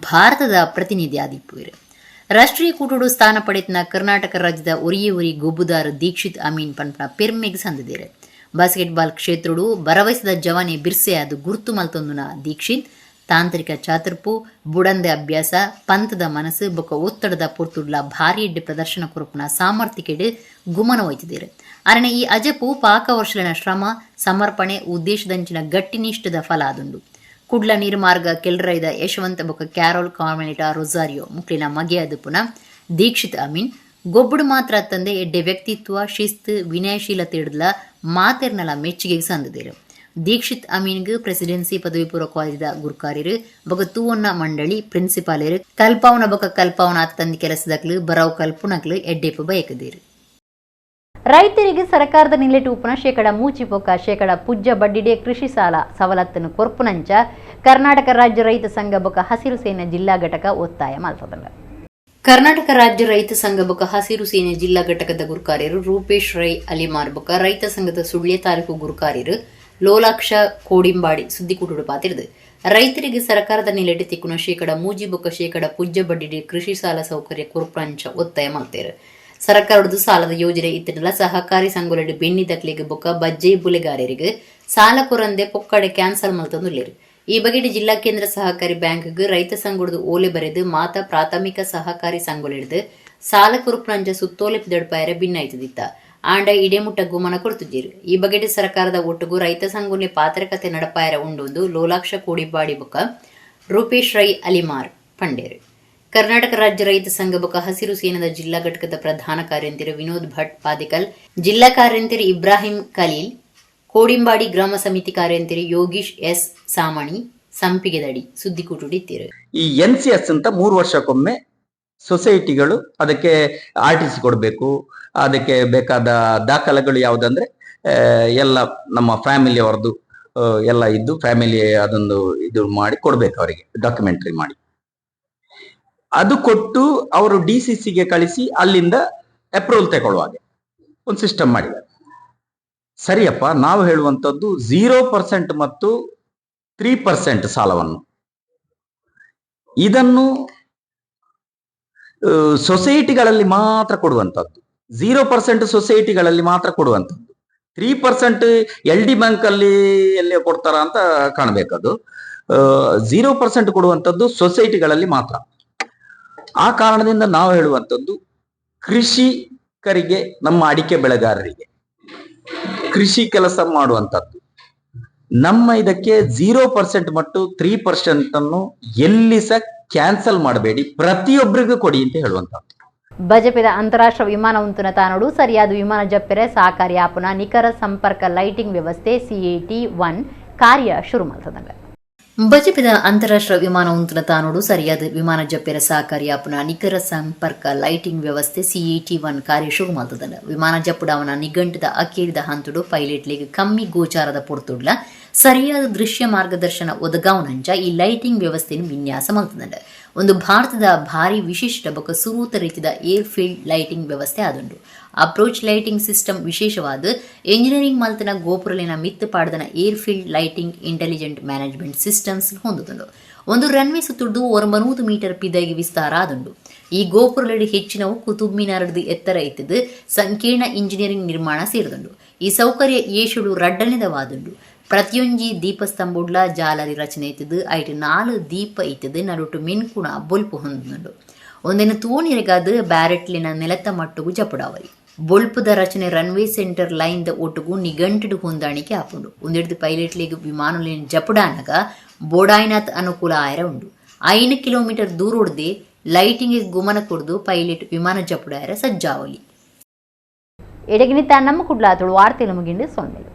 ಭಾರತದ ಪ್ರತಿನಿಧಿಯಾದಿಪ್ಪುವರು. ರಾಷ್ಟ್ರೀಯ ಕೂಟುಡು ಸ್ಥಾನ ಪಡೆತನ ಕರ್ನಾಟಕ ರಾಜ್ಯದ ಒರಿಯೇ ಒರಿ ಗೊಬ್ಬುದಾರ ದೀಕ್ಷಿತ್ ಅಮೀನ್ ಪನ್ಪನ ಪೆರ್ಮೆಗ್ ಸಂದಿದ್ದಾರೆ. ಬಾಸ್ಕೆಟ್ಬಾಲ್ ಕ್ಷೇತ್ರಡು ಭರವಸೆದ ಜವಾನಿ ಬಿರ್ಸೆ ಅದು ಗುರ್ತು ಮಲ್ತೊಂದುನ ದೀಕ್ಷಿತ್ ತಾಂತ್ರಿಕ ಚಾತುರ್ಪು, ಬುಡಂದೆ ಅಭ್ಯಾಸ, ಪಂಥದ ಮನಸ್ಸು ಬೊಕ್ಕ ಒತ್ತಡದ ಪೊರ್ತುಡ್ಲ ಭಾರಿ ಎಡ್ಡೆ ಪ್ರದರ್ಶನ ಕೊರಪುನ ಸಾಮರ್ಥ್ಯಕೆಡು ಗುಮನ ಒಯ್ತಿದ್ದೀರು. ಅರಣೆ ಈ ಅಜಪು ಪಾಕ ವರ್ಷಲಿನ ಶ್ರಮ, ಸಮರ್ಪಣೆ, ಉದ್ದೇಶದಂಚಿನ ಗಟ್ಟಿನಿಷ್ಠದ ಫಲ ಆದುಂಡು. ಕುಡ್ಲ ನೀರ್ಮಾರ್ಗ ಕೆಲ್ರೈದ ಯಶವಂತ ಬೊಕ್ಕ ಕ್ಯಾರೋಲ್ ಕಾರ್ಮೆಲಿಟಾ ರೊಸಾರಿಯೋ ಮುಕ್ಲಿನ ಮಗೆಯಾದ ಪುನಃ ದೀಕ್ಷಿತ್ ಅಮೀನ್ ಗೊಬ್ಬಡು ಮಾತ್ರ ತಂದೆ ಎಡ್ಡೆ ವ್ಯಕ್ತಿತ್ವ, ಶಿಸ್ತು, ವಿನಯಶೀಲತೆ ಹಿಡಿದ್ಲ ಮಾತೆರ್ನಲ ಮೆಚ್ಚುಗೆಗೆ ಸಂದಿದ್ದೀರು. ದೀಕ್ಷಿತ್ ಅಮೀನ್ಗ್ ಪ್ರೆಸಿಡೆನ್ಸಿ ಪದವಿ ಪೂರ್ವ ಕಾಲೇಜಿದ ಗುರ್ಕಾರಿರು ಬೊಕ ತೂವನ್ನ ಮಂಡಳಿ ಪ್ರಿನ್ಸಿಪಾಲರು ಕಲ್ಪಾವನ ಬೊಕ ಕಲ್ಪಾವನ ಅತ್ತಂದಿ ಕೆಲಸದಕ್ಲು ಬರವು ಕಲ್ಪುನಕ್ಲು ಎಡ್ಡೆಪ್ಪು ಬಯಕದಿರು. ರೈತರಿಗೆ ಸರ್ಕಾರದ ನಿಲೆಟು ಉಪನ 3% ಪೊಕ್ಕ 0% ಬಡ್ಡಿಡೆ ಕೃಷಿ ಸಾಲ ಸವಲತ್ತನ್ನು ಕೊರ್ಪುನಂಚ ಕರ್ನಾಟಕ ರಾಜ್ಯ ರೈತ ಸಂಘ ಬೊಕ ಹಸಿರು ಸೇನೆ ಜಿಲ್ಲಾ ಘಟಕ ಒತ್ತಾಯ ಮಲ್ತದಂಡ. ಕರ್ನಾಟಕ ರಾಜ್ಯ ರೈತ ಸಂಘ ಬೊಕ ಹಸಿರು ಸೇನೆ ಜಿಲ್ಲಾ ಘಟಕದ ಗುರುಕಾರ್ಯರು ರೂಪೇಶ್ ರೈ ಅಲಿಮಾರ್ ಬೊಕ ರೈತ ಸಂಘದ ಸುಳ್ಯ ತಾಲೂಕು ಗುರುಕಾರ್ಯರು ಲೋಲಾಕ್ಷ ಕೋಡಿಂಬಾಡಿ ಸುದ್ದಿಕೂಟುಡು ಪಾತಿರಿದು ರೈತರಿಗೆ ಸರ್ಕಾರದ ನಿಲೆಟು ತಿಕ್ಕುನ 3% ಬೊಕ್ಕ 0% ಬಡ್ಡಿಡೆ ಕೃಷಿ ಸಾಲ ಸೌಕರ್ಯ ಕೊರ್ಪುನಂಚ ಒತ್ತಾಯ ಮಲ್ತೇರು. ಸರ್ಕಾರದ ಸಾಲದ ಯೋಜನೆ ಇತ್ತಿನಲ್ಲ ಸಹಕಾರಿ ಸಂಘಲೆಡ್ ಬೆನ್ನಿ ದಕ್ಲಿಗೆ ಬೊಕ್ಕ ಬಜ್ಜೆ ಬುಲೆಗಾರರಿಗೆ ಸಾಲ ಕೊರಂದೆ ಪೊಕ್ಕಡೆ ಕ್ಯಾನ್ಸಲ್ ಮಲ್ತೊಂದುಲ್ಲೆರ್. ಈ ಬಗೆಟ್ ಜಿಲ್ಲಾ ಕೇಂದ್ರ ಸಹಕಾರಿ ಬ್ಯಾಂಕ್ಗ್ ರೈತ ಸಂಘದ ಓಲೆ ಬರೆದು ಮಾತ ಪ್ರಾಥಮಿಕ ಸಹಕಾರಿ ಸಂಘಲೆಡ್ದು ಸಾಲ ಕೊರ್ಪುನಂಚ ಸುತ್ತೋಲೆ ಪಿದಡ್ಪಾಯರೆ ಭಿನ್ನಾಯ್ತದಿತ್ತ ಆಂಡ ಇಡೆಮುಟ್ಟ ಗುಮನ ಕೊಡ್ತಿದ್ದೀರು. ಈ ಬಗೆಟ್ ಸರ್ಕಾರದ ಒಟ್ಟುಗು ರೈತ ಸಂಘನೆ ಪಾತ್ರಕತೆ ನಡಪಾಯರ ಉಂಡೊಂದು ಲೋಲಾಕ್ಷ ಕೋಡಿಬಾಡಿ ಬೊಕ್ಕ ರೂಪೇಶ್ ರೈ ಅಲಿಮಾರ್ ಪಂಡೇರು. ಕರ್ನಾಟಕ ರಾಜ್ಯ ರೈತ ಸಂಘ ಬೊಕ ಹಸಿರು ಸೇನದ ಜಿಲ್ಲಾ ಘಟಕದ ಪ್ರಧಾನ ಕಾರ್ಯಂತಿರು ವಿನೋದ್ ಭಟ್ ಪಾದಿಕಲ್, ಜಿಲ್ಲಾ ಕಾರ್ಯಂತಿರು ಇಬ್ರಾಹಿಂ ಖಲೀಲ್, ಕೋಡಿಂಬಾಡಿ ಗ್ರಾಮ ಸಮಿತಿ ಕಾರ್ಯಂತಿರು ಯೋಗೀಶ್ ಎಸ್ ಸಾಮಣಿ ಸಂಪಿಗೆದಡಿ ಸುದ್ದಿಕೂಟುಡಿತ್ತಿರು. ಈ NCS ಅಂತ 3 ವರ್ಷಕ್ಕೊಮ್ಮೆ ಸೊಸೈಟಿಗಳು ಅದಕ್ಕೆ RTC ಕೊಡಬೇಕು. ಅದಕ್ಕೆ ಬೇಕಾದ ದಾಖಲೆಗಳು ಯಾವುದಂದ್ರೆ ಎಲ್ಲ ನಮ್ಮ ಫ್ಯಾಮಿಲಿಯವರದ್ದು ಎಲ್ಲ ಇದ್ದು ಫ್ಯಾಮಿಲಿ ಅದೊಂದು ಇದು ಮಾಡಿ ಕೊಡ್ಬೇಕು ಅವರಿಗೆ, ಡಾಕ್ಯುಮೆಂಟ್ರಿ ಮಾಡಿ ಅದು ಕೊಟ್ಟು ಅವರು DCCಗೆ ಕಳಿಸಿ ಅಲ್ಲಿಂದ ಅಪ್ರೂವಲ್ ತಗೊಳ್ಳುವ ಹಾಗೆ ಒಂದು ಸಿಸ್ಟಮ್ ಮಾಡಿದ್ದಾರೆ. ಸರಿಯಪ್ಪ, ನಾವು ಹೇಳುವಂಥದ್ದು 0% ಮತ್ತು 3% ಸಾಲವನ್ನು ಇದನ್ನು ಸೊಸೈಟಿಗಳಲ್ಲಿ ಮಾತ್ರ ಕೊಡುವಂಥದ್ದು. 0% ಸೊಸೈಟಿಗಳಲ್ಲಿ ಮಾತ್ರ ಕೊಡುವಂಥದ್ದು. 3% ಎಲ್ ಡಿ ಬ್ಯಾಂಕ್ ಅಲ್ಲಿ ಎಲ್ಲಿ ಕೊಡ್ತಾರ ಅಂತ ಕಾಣಬೇಕದು. 0% ಕೊಡುವಂಥದ್ದು ಸೊಸೈಟಿಗಳಲ್ಲಿ ಮಾತ್ರ. ಆ ಕಾರಣದಿಂದ ನಾವು ಹೇಳುವಂಥದ್ದು ಕೃಷಿಕರಿಗೆ, ನಮ್ಮ ಅಡಿಕೆ ಬೆಳೆಗಾರರಿಗೆ, ಕೃಷಿ ಕೆಲಸ ಮಾಡುವಂಥದ್ದು ನಮ್ಮ ಇದಕ್ಕೆ 0% ಮತ್ತು 3% ಅನ್ನು ಎಲ್ಲಿ ಸಹ ಕ್ಯಾನ್ಸಲ್ ಮಾಡಬೇಡಿ, ಪ್ರತಿಯೊಬ್ಬರಿಗೂ ಕೊಡಿ ಅಂತ ಹೇಳುವಂಥದ್ದು. ಬಜಪೆದ ಅಂತಾರಾಷ್ಟ್ರೀಯ ವಿಮಾನ ಉಂತುನ ತಾನೋಡು ಸರಿಯಾದ ವಿಮಾನ ಜಪ್ಪೆರೆ ಸಹಕಾರಿ ಆಪುನ ನಿಖರ ಸಂಪರ್ಕ ಲೈಟಿಂಗ್ ವ್ಯವಸ್ಥೆ ಸಿಎಟಿ-1 ಕಾರ್ಯ ಶುರು ಮಾಡ್ತದಂಗ. ಬಜಪೆದ ಅಂತಾರಾಷ್ಟ್ರೀಯ ವಿಮಾನ ಉಂತುನ ತಾನೋಡು ಸರಿಯಾದ ವಿಮಾನ ಜಪ್ಪೆರ ಸಹಕಾರಿ ಆಪುನ ನಿಖರ ಸಂಪರ್ಕ ಲೈಟಿಂಗ್ ವ್ಯವಸ್ಥೆ ಸಿಎಟಿ-1 ಕಾರ್ಯ ಶುರು ಮಾಡ್ತದಂಗ. ವಿಮಾನ ಜಪ್ಪುಡಾವನ ನಿಘಂಟದ ಅಕೇರಿದ ಹಂತಡು ಪೈಲಟ್ಲಿಗೆ ಕಮ್ಮಿ ಗೋಚಾರದ ಪೊರ್ತುಡ್ಲ ಸರಿಯಾದ ದೃಶ್ಯ ಮಾರ್ಗದರ್ಶನ ಒದಗಾವನಂಚ ಈ ಲೈಟಿಂಗ್ ವ್ಯವಸ್ಥೆಯನ್ನು ವಿನ್ಯಾಸ ಮಾಡ್ತದಂಡ. ಒಂದು ಭಾರತದ ಭಾರಿ ವಿಶಿಷ್ಟ ಬೊಕ ಸುರೂತ ರೀತಿದ ಏರ್ ಫೀಲ್ಡ್ ಲೈಟಿಂಗ್ ವ್ಯವಸ್ಥೆ ಆದುಂಡು. ಅಪ್ರೋಚ್ ಲೈಟಿಂಗ್ ಸಿಸ್ಟಮ್ ವಿಶೇಷವಾದ ಇಂಜಿನಿಯರಿಂಗ್ ಮಲ್ತನ ಗೋಪುರಲಿನ ಮಿತ್ತು ಪಾಡ್ದನ air field lighting intelligent management systems ಹೊಂದುದುಂಡು. ಒಂದು ರನ್ವೇ ಸುತ್ತುಡ್ದು 900 ಮೀಟರ್ ಪಿದೈಗೆ ವಿಸ್ತಾರ ಆದುಂಡು. ಈ ಗೋಪುರಲೆಡ್ ಹೆಚ್ಚಿನವು ಕುತುಬ್ ಮಿನಾರ್ಡ್ದು ಎತ್ತರ ಇತ್ತದು ಸಂಕೀರ್ಣ ಇಂಜಿನಿಯರಿಂಗ್ ನಿರ್ಮಾಣ ಸೇರಿದುಂಡು. ಈ ಸೌಕರ್ಯ ಏಷ್ಯಾಡು ರಡ್ಡನೆದವಾದುಂಡು. ಪ್ರತಿಯೊಂಜಿ ದೀಪಸ್ತಂಭುಡ್ಲ ಜಾಲರಿ ರಚನೆ ಇತ್ತದು ಐಟ್ 4 ದೀಪ ಇತ್ತದು ನಡುಟು ಮಿನ್ಕುಣ ಬೊಲ್ಪು ಹೊಂದುಂಡು. ಒಂದೆನು ತೂನಿರೆಗಾದ ಬ್ಯಾರೆಟ್ಲಿನ ನೆಲತ ಮಟ್ಟುಗು ಜಪುಡಾವಲಿ. ಬೊಲ್ಪುದ ರಚನೆ ರನ್ವೇ ಸೆಂಟರ್ ಲೈನ್ ದ ಒಟ್ಟುಗು ನಿಗಂಟುಡು ಹೊಂದಾಣಿಕೆ ಆಪುಂಡು. ಒಂದೆಡ್ದು ಪೈಲಟ್ಲಿಗ್ ವಿಮಾನೊಲೆನ್ ಜಪುಡಾನಗ ಬೋಡಾಯ್ನಾತ್ ಅನುಕೂಲ ಆಯರ ಉಂಡು. 5 ಕಿಲೋಮೀಟರ್ ದೂರೊಡ್ದೆ ಲೈಟಿಂಗ್ ಗುಮನ ಕೊಡ್ದು ಪೈಲಟ್ ವಿಮಾನ ಜಪುಡಾಯರ ಸಜ್ಜಾವಲಿ. ಎಡಗಿನಿತ ನಮ್ಮ ಕುಡ್ಲ ತುಳು ವಾರ್ತೆಲು ಮುಗಿಂಡು ಸೊನ್ನೆಲು.